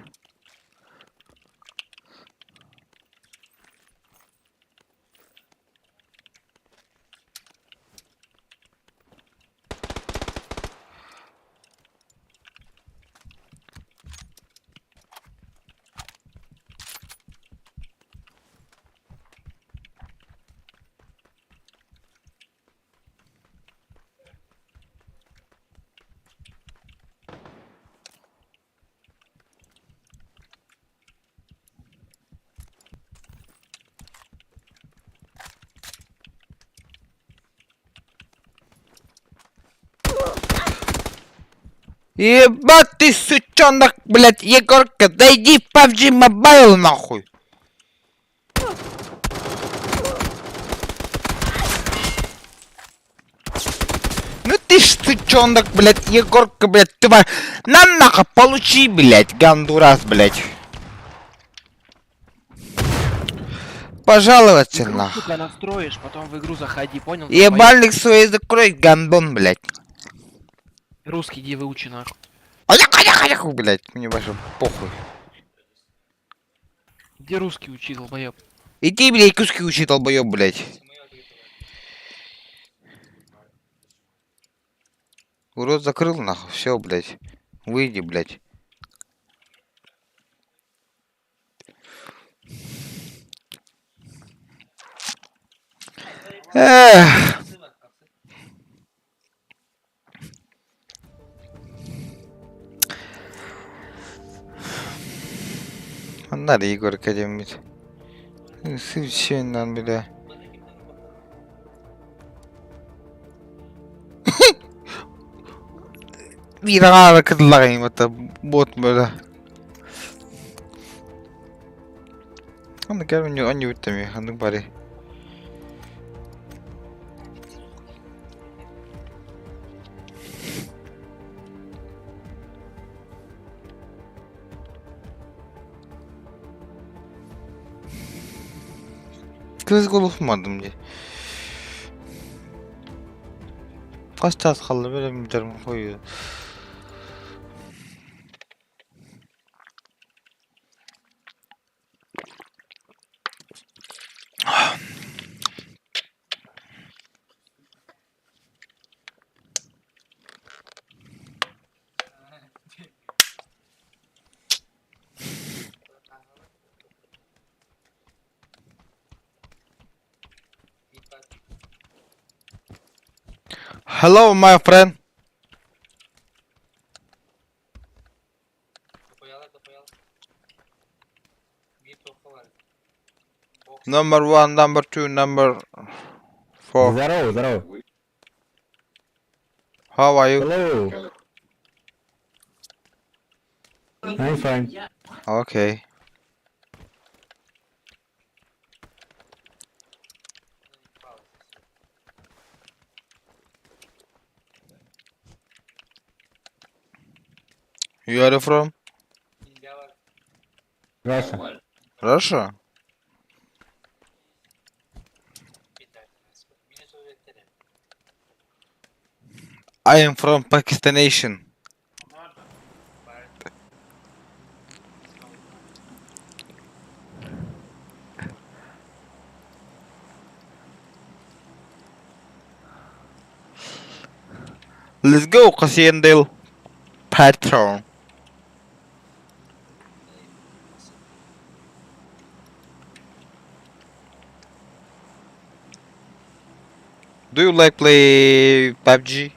Ебать ты, сучонок, блядь, Егорка, да иди в PUBG Mobile нахуй! Ну ты ж сучонок, блядь, Егорка, блядь, тварь. На нахуй, получи, блядь, гандурас, блядь. Пожаловаться Игру, нахуй. сука, настроишь, потом в игру заходи, понял? долбоёб? Ебальник свой закрой, гандон, блядь. Русский иди выучи нахуй. Аях, аях, аях, блядь, мне вообще похуй. Иди русский учи, долбоёб. Иди, блядь, куски учи, долбоёб, блядь. Урод закрыл, нахуй, все, блядь. Выйди, блядь. Эх. Манна эрэ Егор кэлэммит. Сыпсиэннэн бile. Биир аҥаара кытыллаҕайымата бот бөҕө. Онно кэр онньубут эмиэ ханнык бары. Кыыс голуһумматым дии. Хас чаас хаалла бэлэмнэрим хойуу. Hello, my friend. Number one, number two, number four. Здорово, здорово. How are you? Hello. I'm fine. Okay. You are from Russia. Russia? I am from Pakistanation. Let's go, Cassiandale Patron. Do you like play PUBG?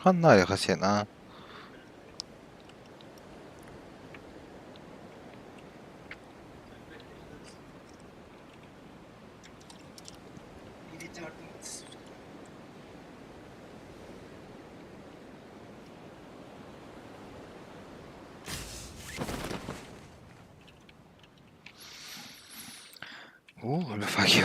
Ханна Хасен, а? Уу, fuck you,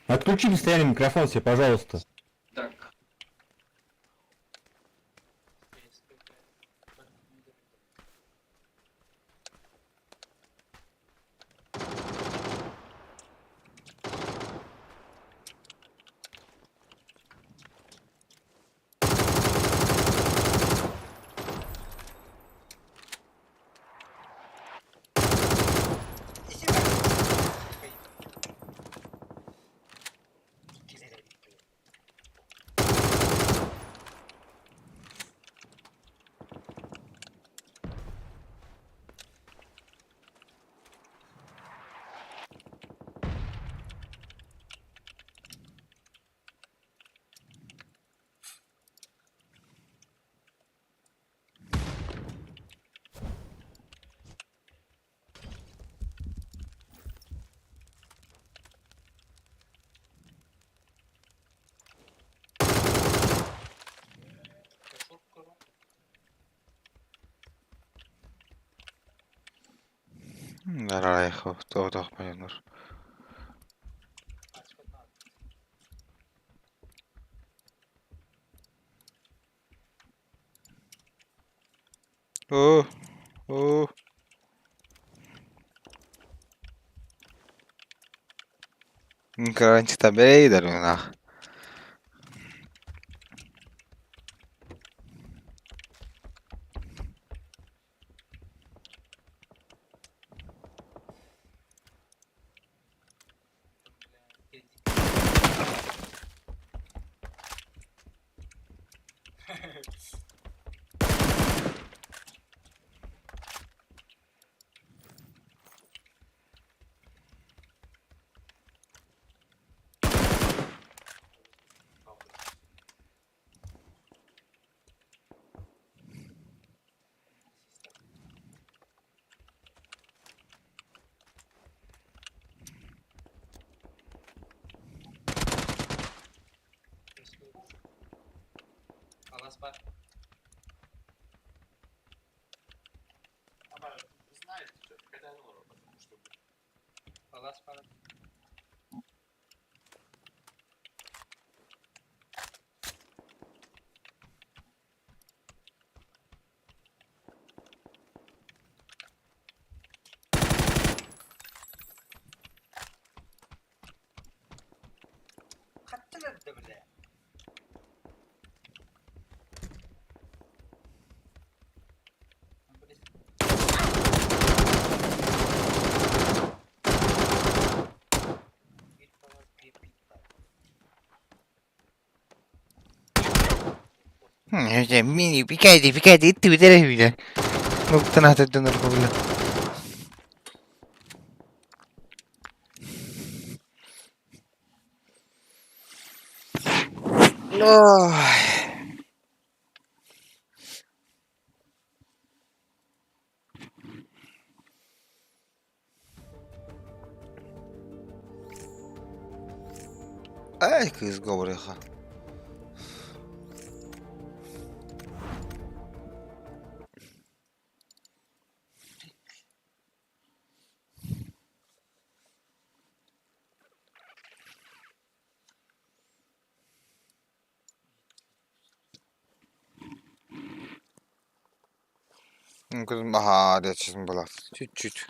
Отключи постоянно микрофон себе, пожалуйста. Так. Дарайхов, тоҕотох понятно. Оо, оо. Короче, табейдер нах. Мини, пикайте, пикайте, иттибит эрэ билэ. Нуктанаатыттан орхобула. Ой. Ай, кыыс говориха. Ага, да, честно была. Чуть-чуть.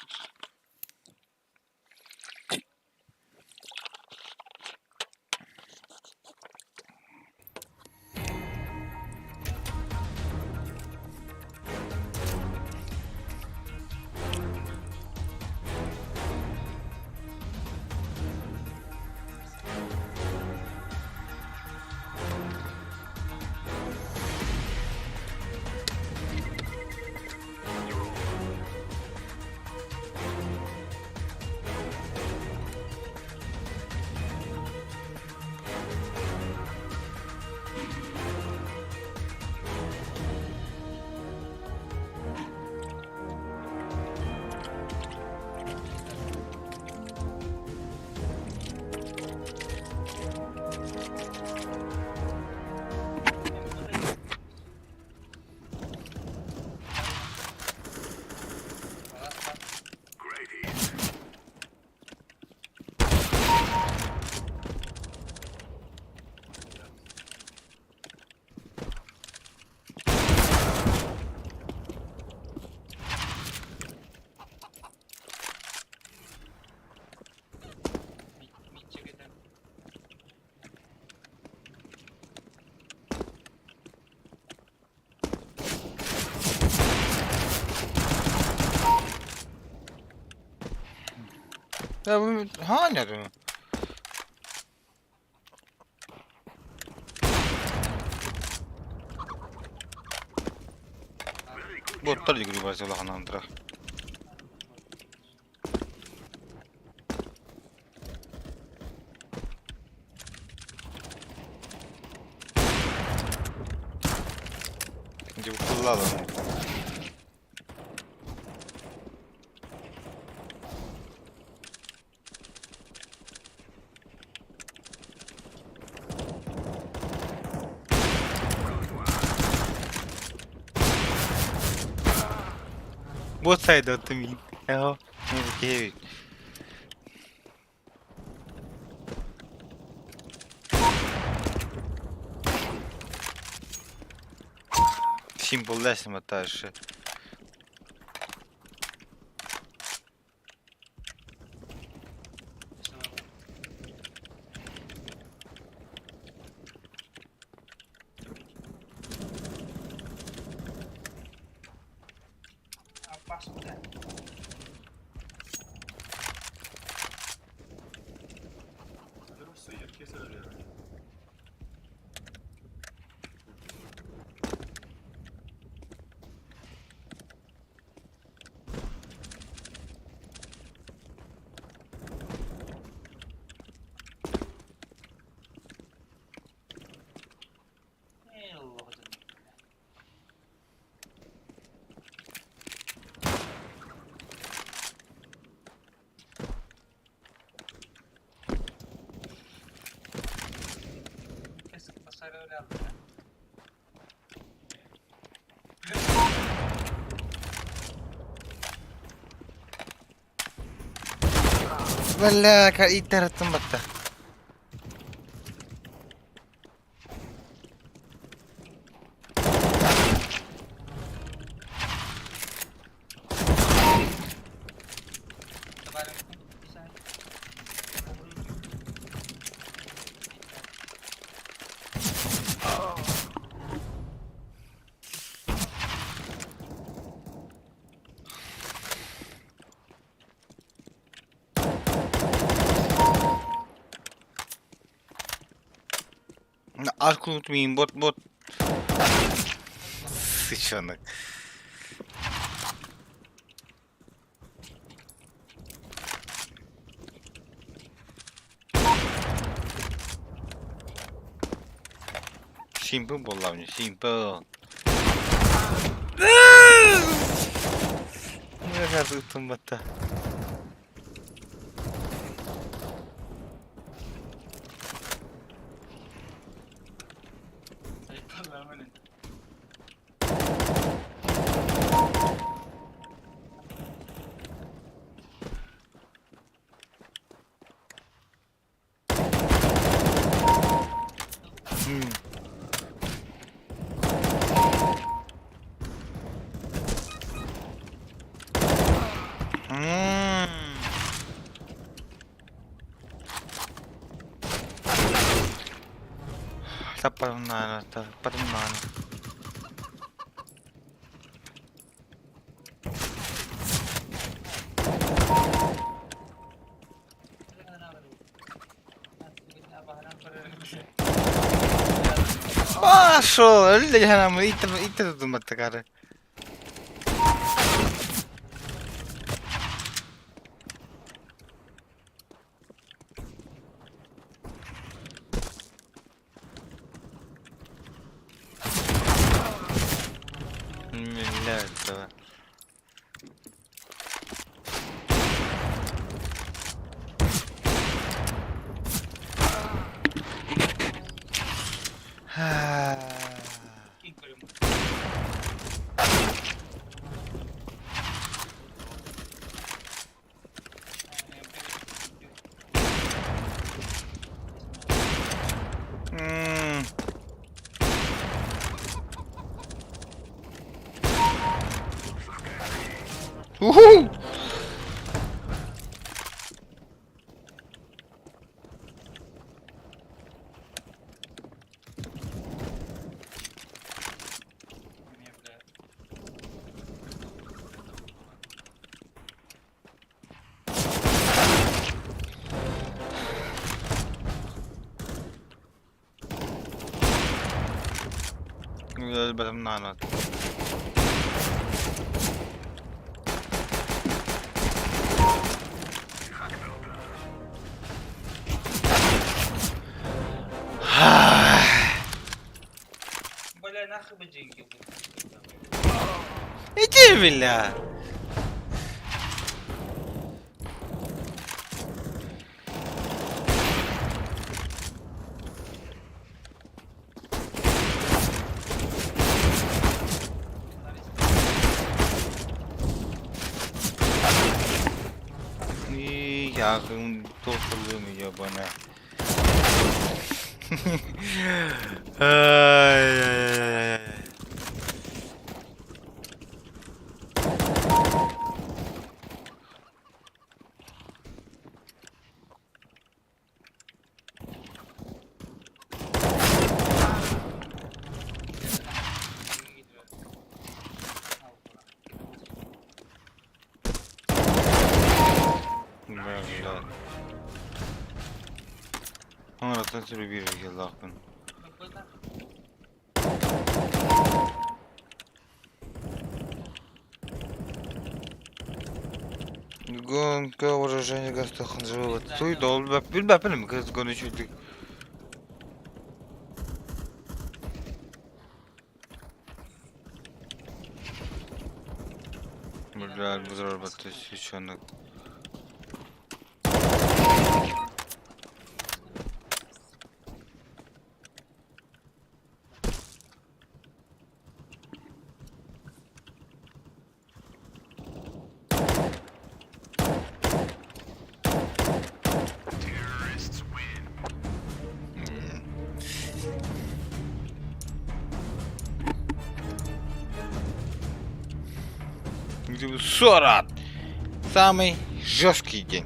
Хаанньатын. Боттар дигри бар улахан антра. Дивкуллалар. Бот сайда мин. Эго. Кевит. Симпл лесим дальше. Бля, иттараттым батта. Аркунут бот бот. Сычонок. Симпл буолла симпл. Тумбатта. Таппарымнаана, таппарымнаана. Пошел! Итте туматтакары. Миллиард. Уху! Өлбөтүм наанат. Бля, нахуй бы деньги Иди, бля! Yakın dostluğum ya bana. Ay ay ay ay. Бля. Аңыраттан сүрі бері келді ақпын. Гонка вооружение гастахан живот. Суй дол билбәппин кыз гоны чүдүк. Бля, бузрар батты сучонок. Сорат! Самый жесткий день.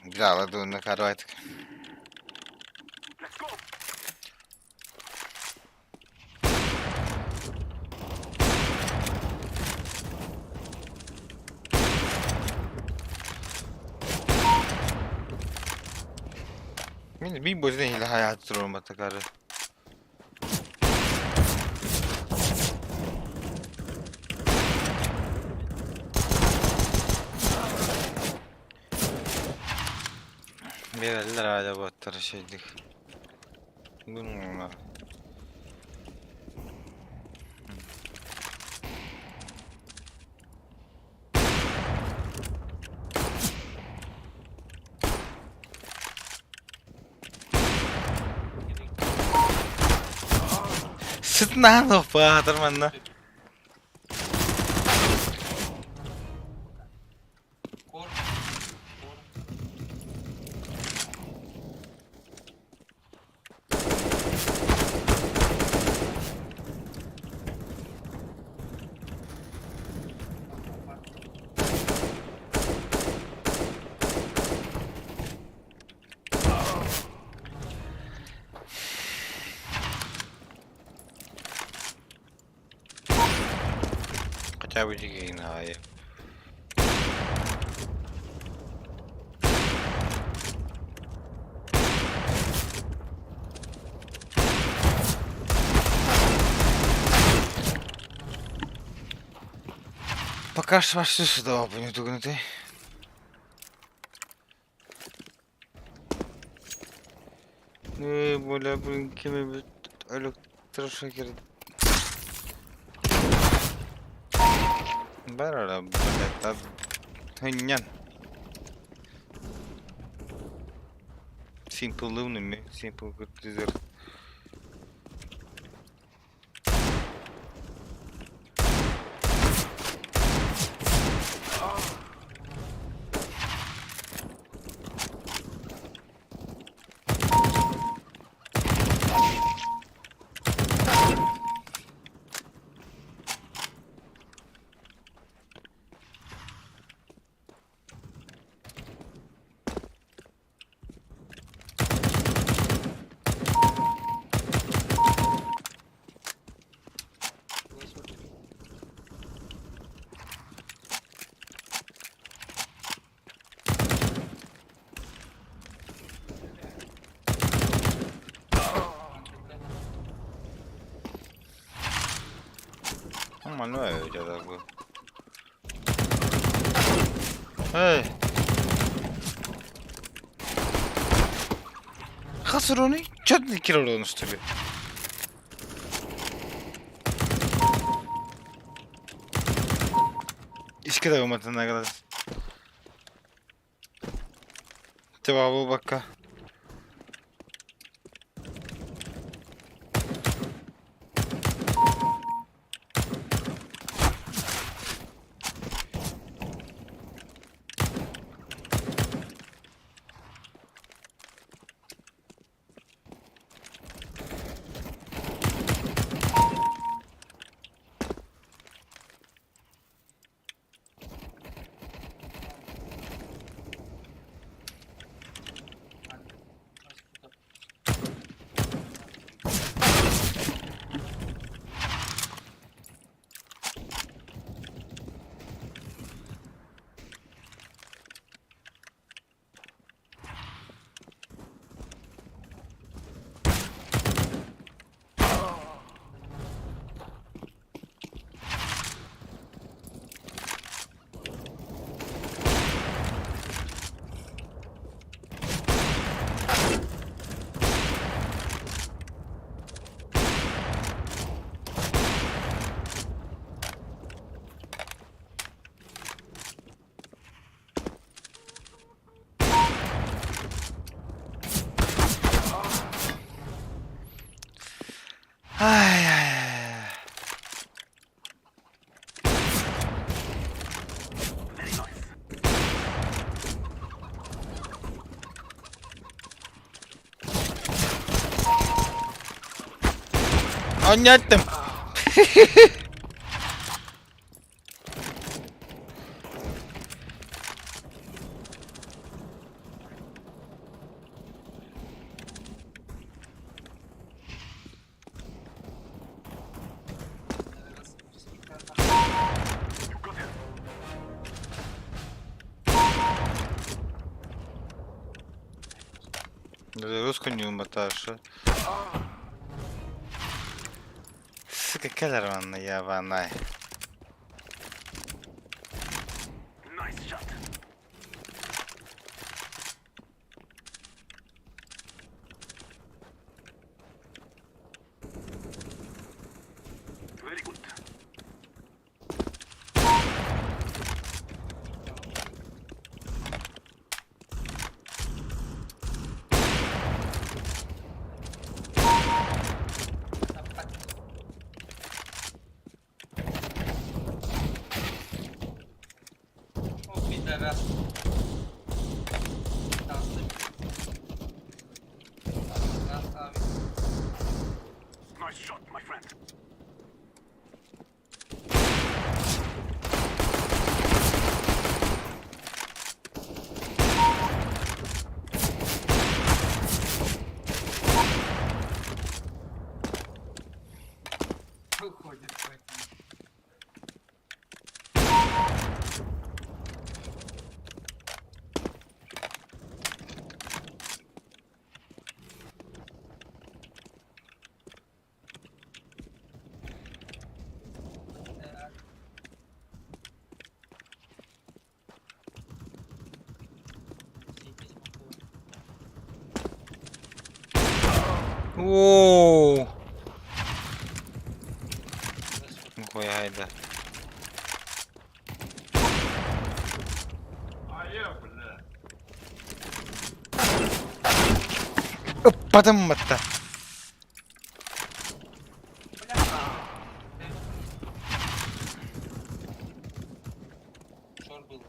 Взяла на кроватик. Мин би бозне хила хаят турум батакары. Береллер аля баттар шейдик. Bununla. Сытнаан баатыр манна. Кор. Кор. Хотя бы дигин аайы. Пока ж ваш сюда понятугнутый. Бля, блин, кем электрошокер. Барара, блядь, та... Хынян. Simple lunar, simple good dessert. Нормально у тебя так было. Эй! Хас уруний? Чё ты кирилл что ли? Иске да гымматын Чэ, Ай-яй-яй. Анньаттым. Русскую не умотаешь. Сука, кэлэр ябанай. О, пидорас. Nice shot, my friend. Выходит, поэтому. Воу. Нихуя айда. А я, бля. Ыппатым батта. Шор было.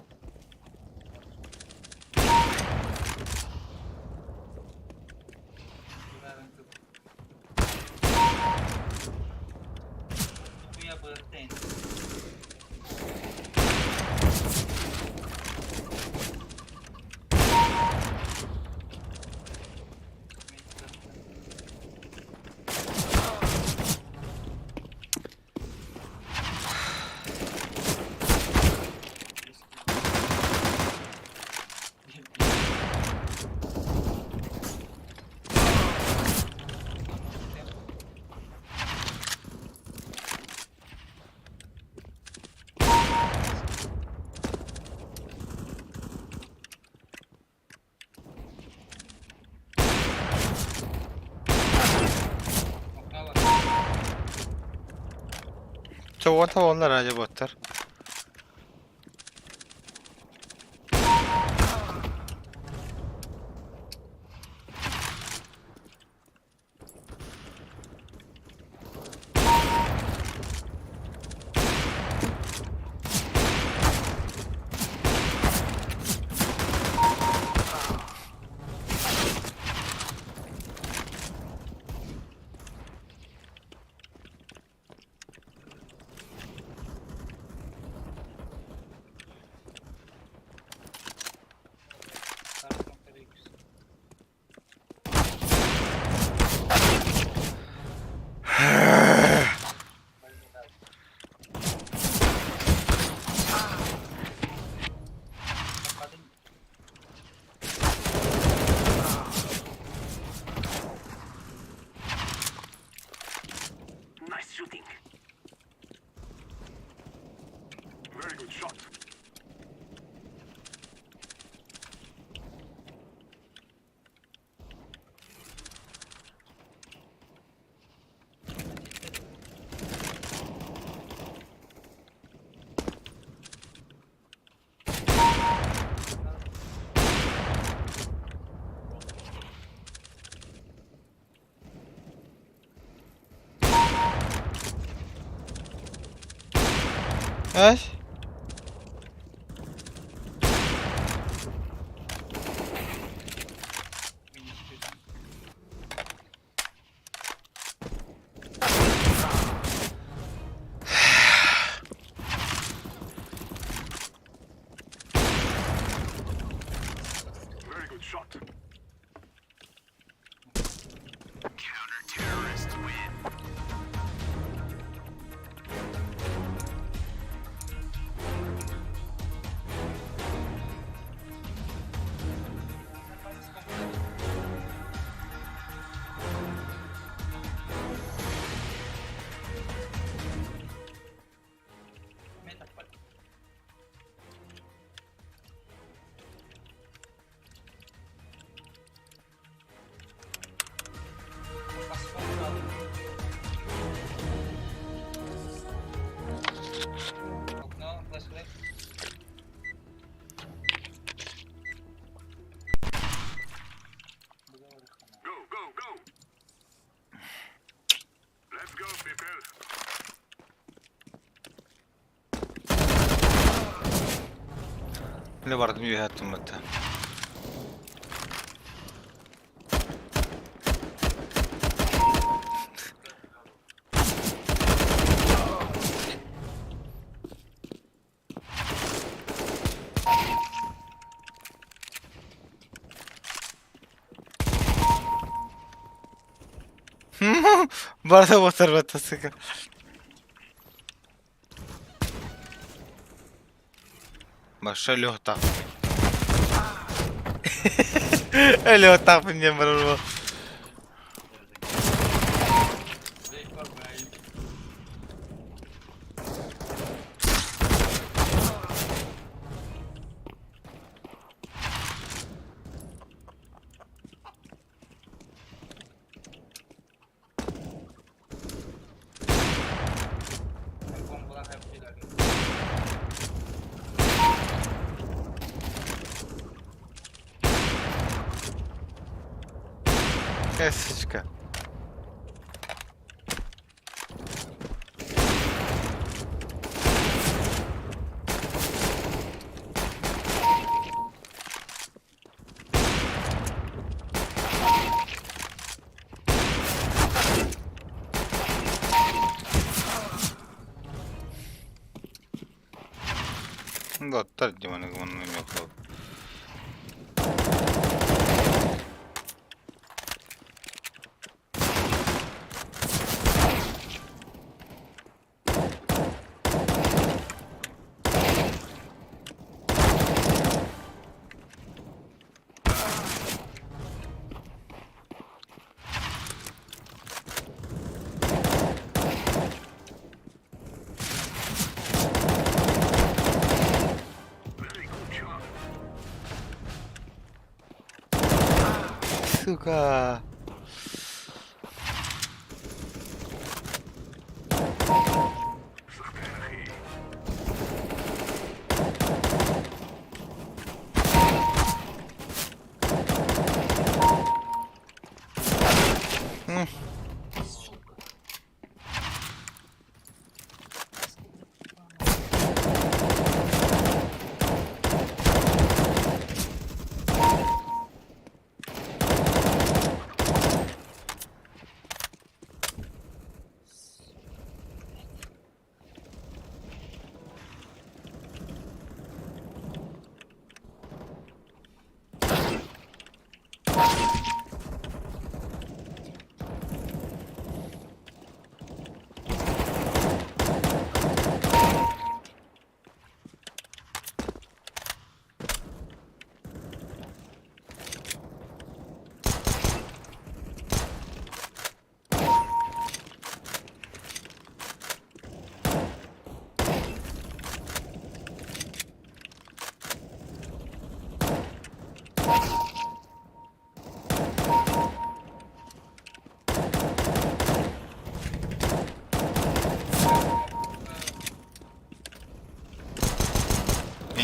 Нихуя БРТ. Оччоҕо табаллар аа дьэ боттар. Nice shooting. Very good shot. Ась? Very good shot. Окно, флеш-флеш. Go, go, go. Let's go, people. Ne vardı bir hattım hatta. Барда батар батасыка. Баша лёгта. Лёгта мне барбо. Эсочка. Доттар диманы гманны мехал. Very good shot. Сука.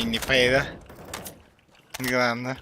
Не поеду. Главное.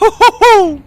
Хо-хо-хо!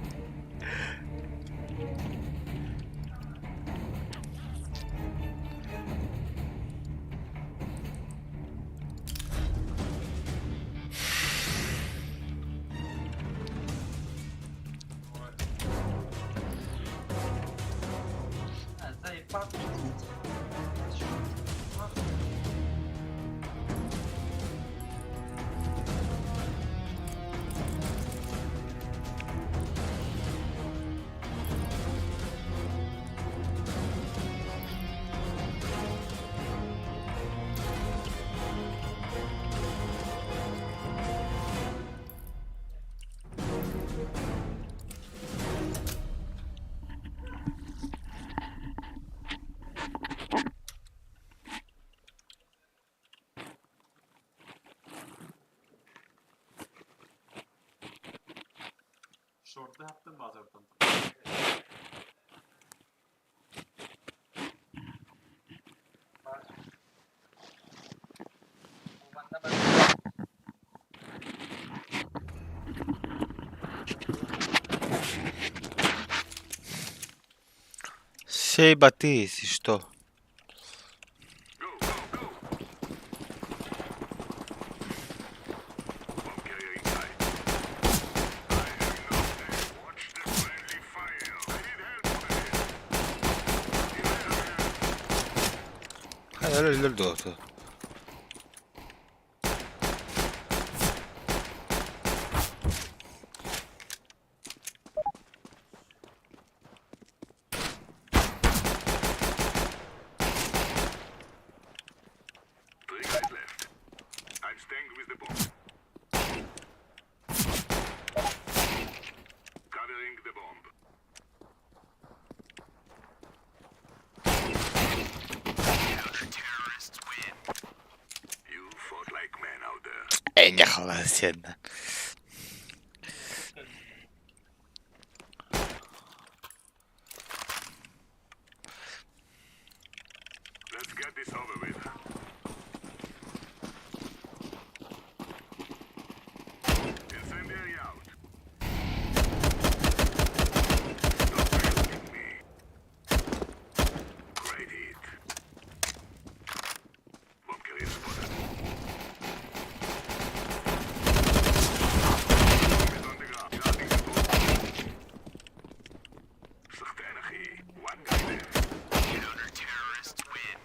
Сей баты, если что. Go, go, go. Bomb carrier in sight. I am not dead. Watch the friendly fire. I need help over here. Hayır doğru. Three guys left. I'm staying with the bomb. Covering the bomb. Terrorists win. You fought like men out there. Ey ne kadar senden. Let's get this over with. Incendiary out. Stop shooting me. Great hit. Bomb carrier spotted. Bomb is on the ground. Guarding the bomb. Sakhtain, akhi. One guy left. Counter-terrorists win.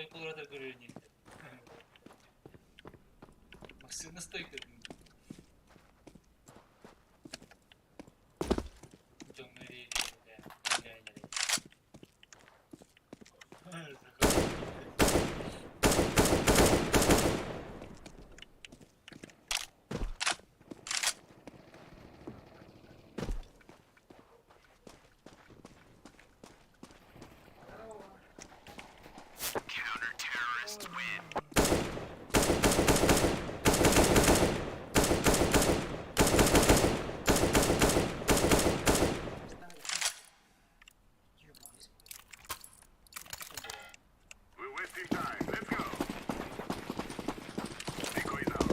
Стойкалара да көрүөн. Массыына стойка. We're wasting time. Let's go. Decoys out.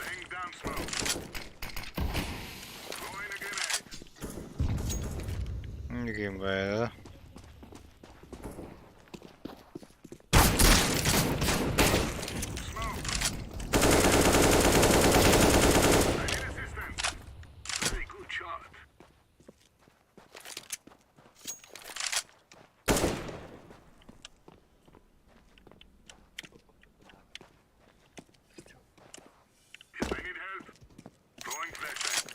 Laying down smoke. Throwing a grenade. Никим да. Smoke. I need assistance. Very good shot. I need help. Throwing flashbang.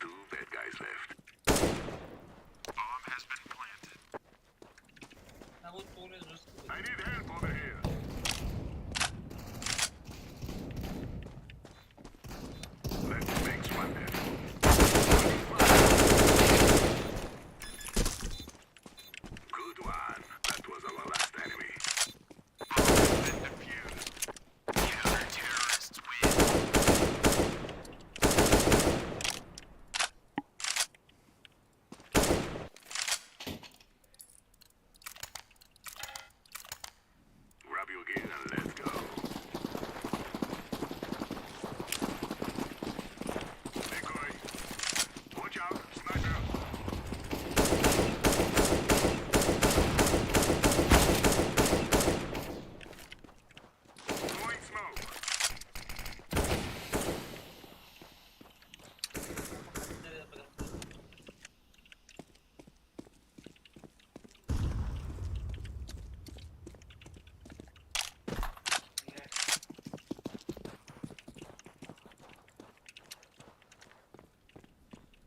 Two bad guys left. I need help over here. Let's make one then. Good one. That was our last enemy. Grab your gear and let's go. Decoy. Watch out, sniper. Throwing smoke.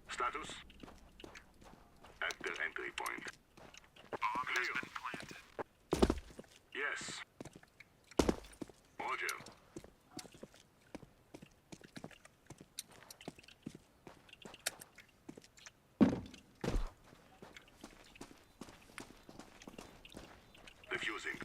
Status? At their entry point. Bomb has been planted. Yes. Roger. Defusing.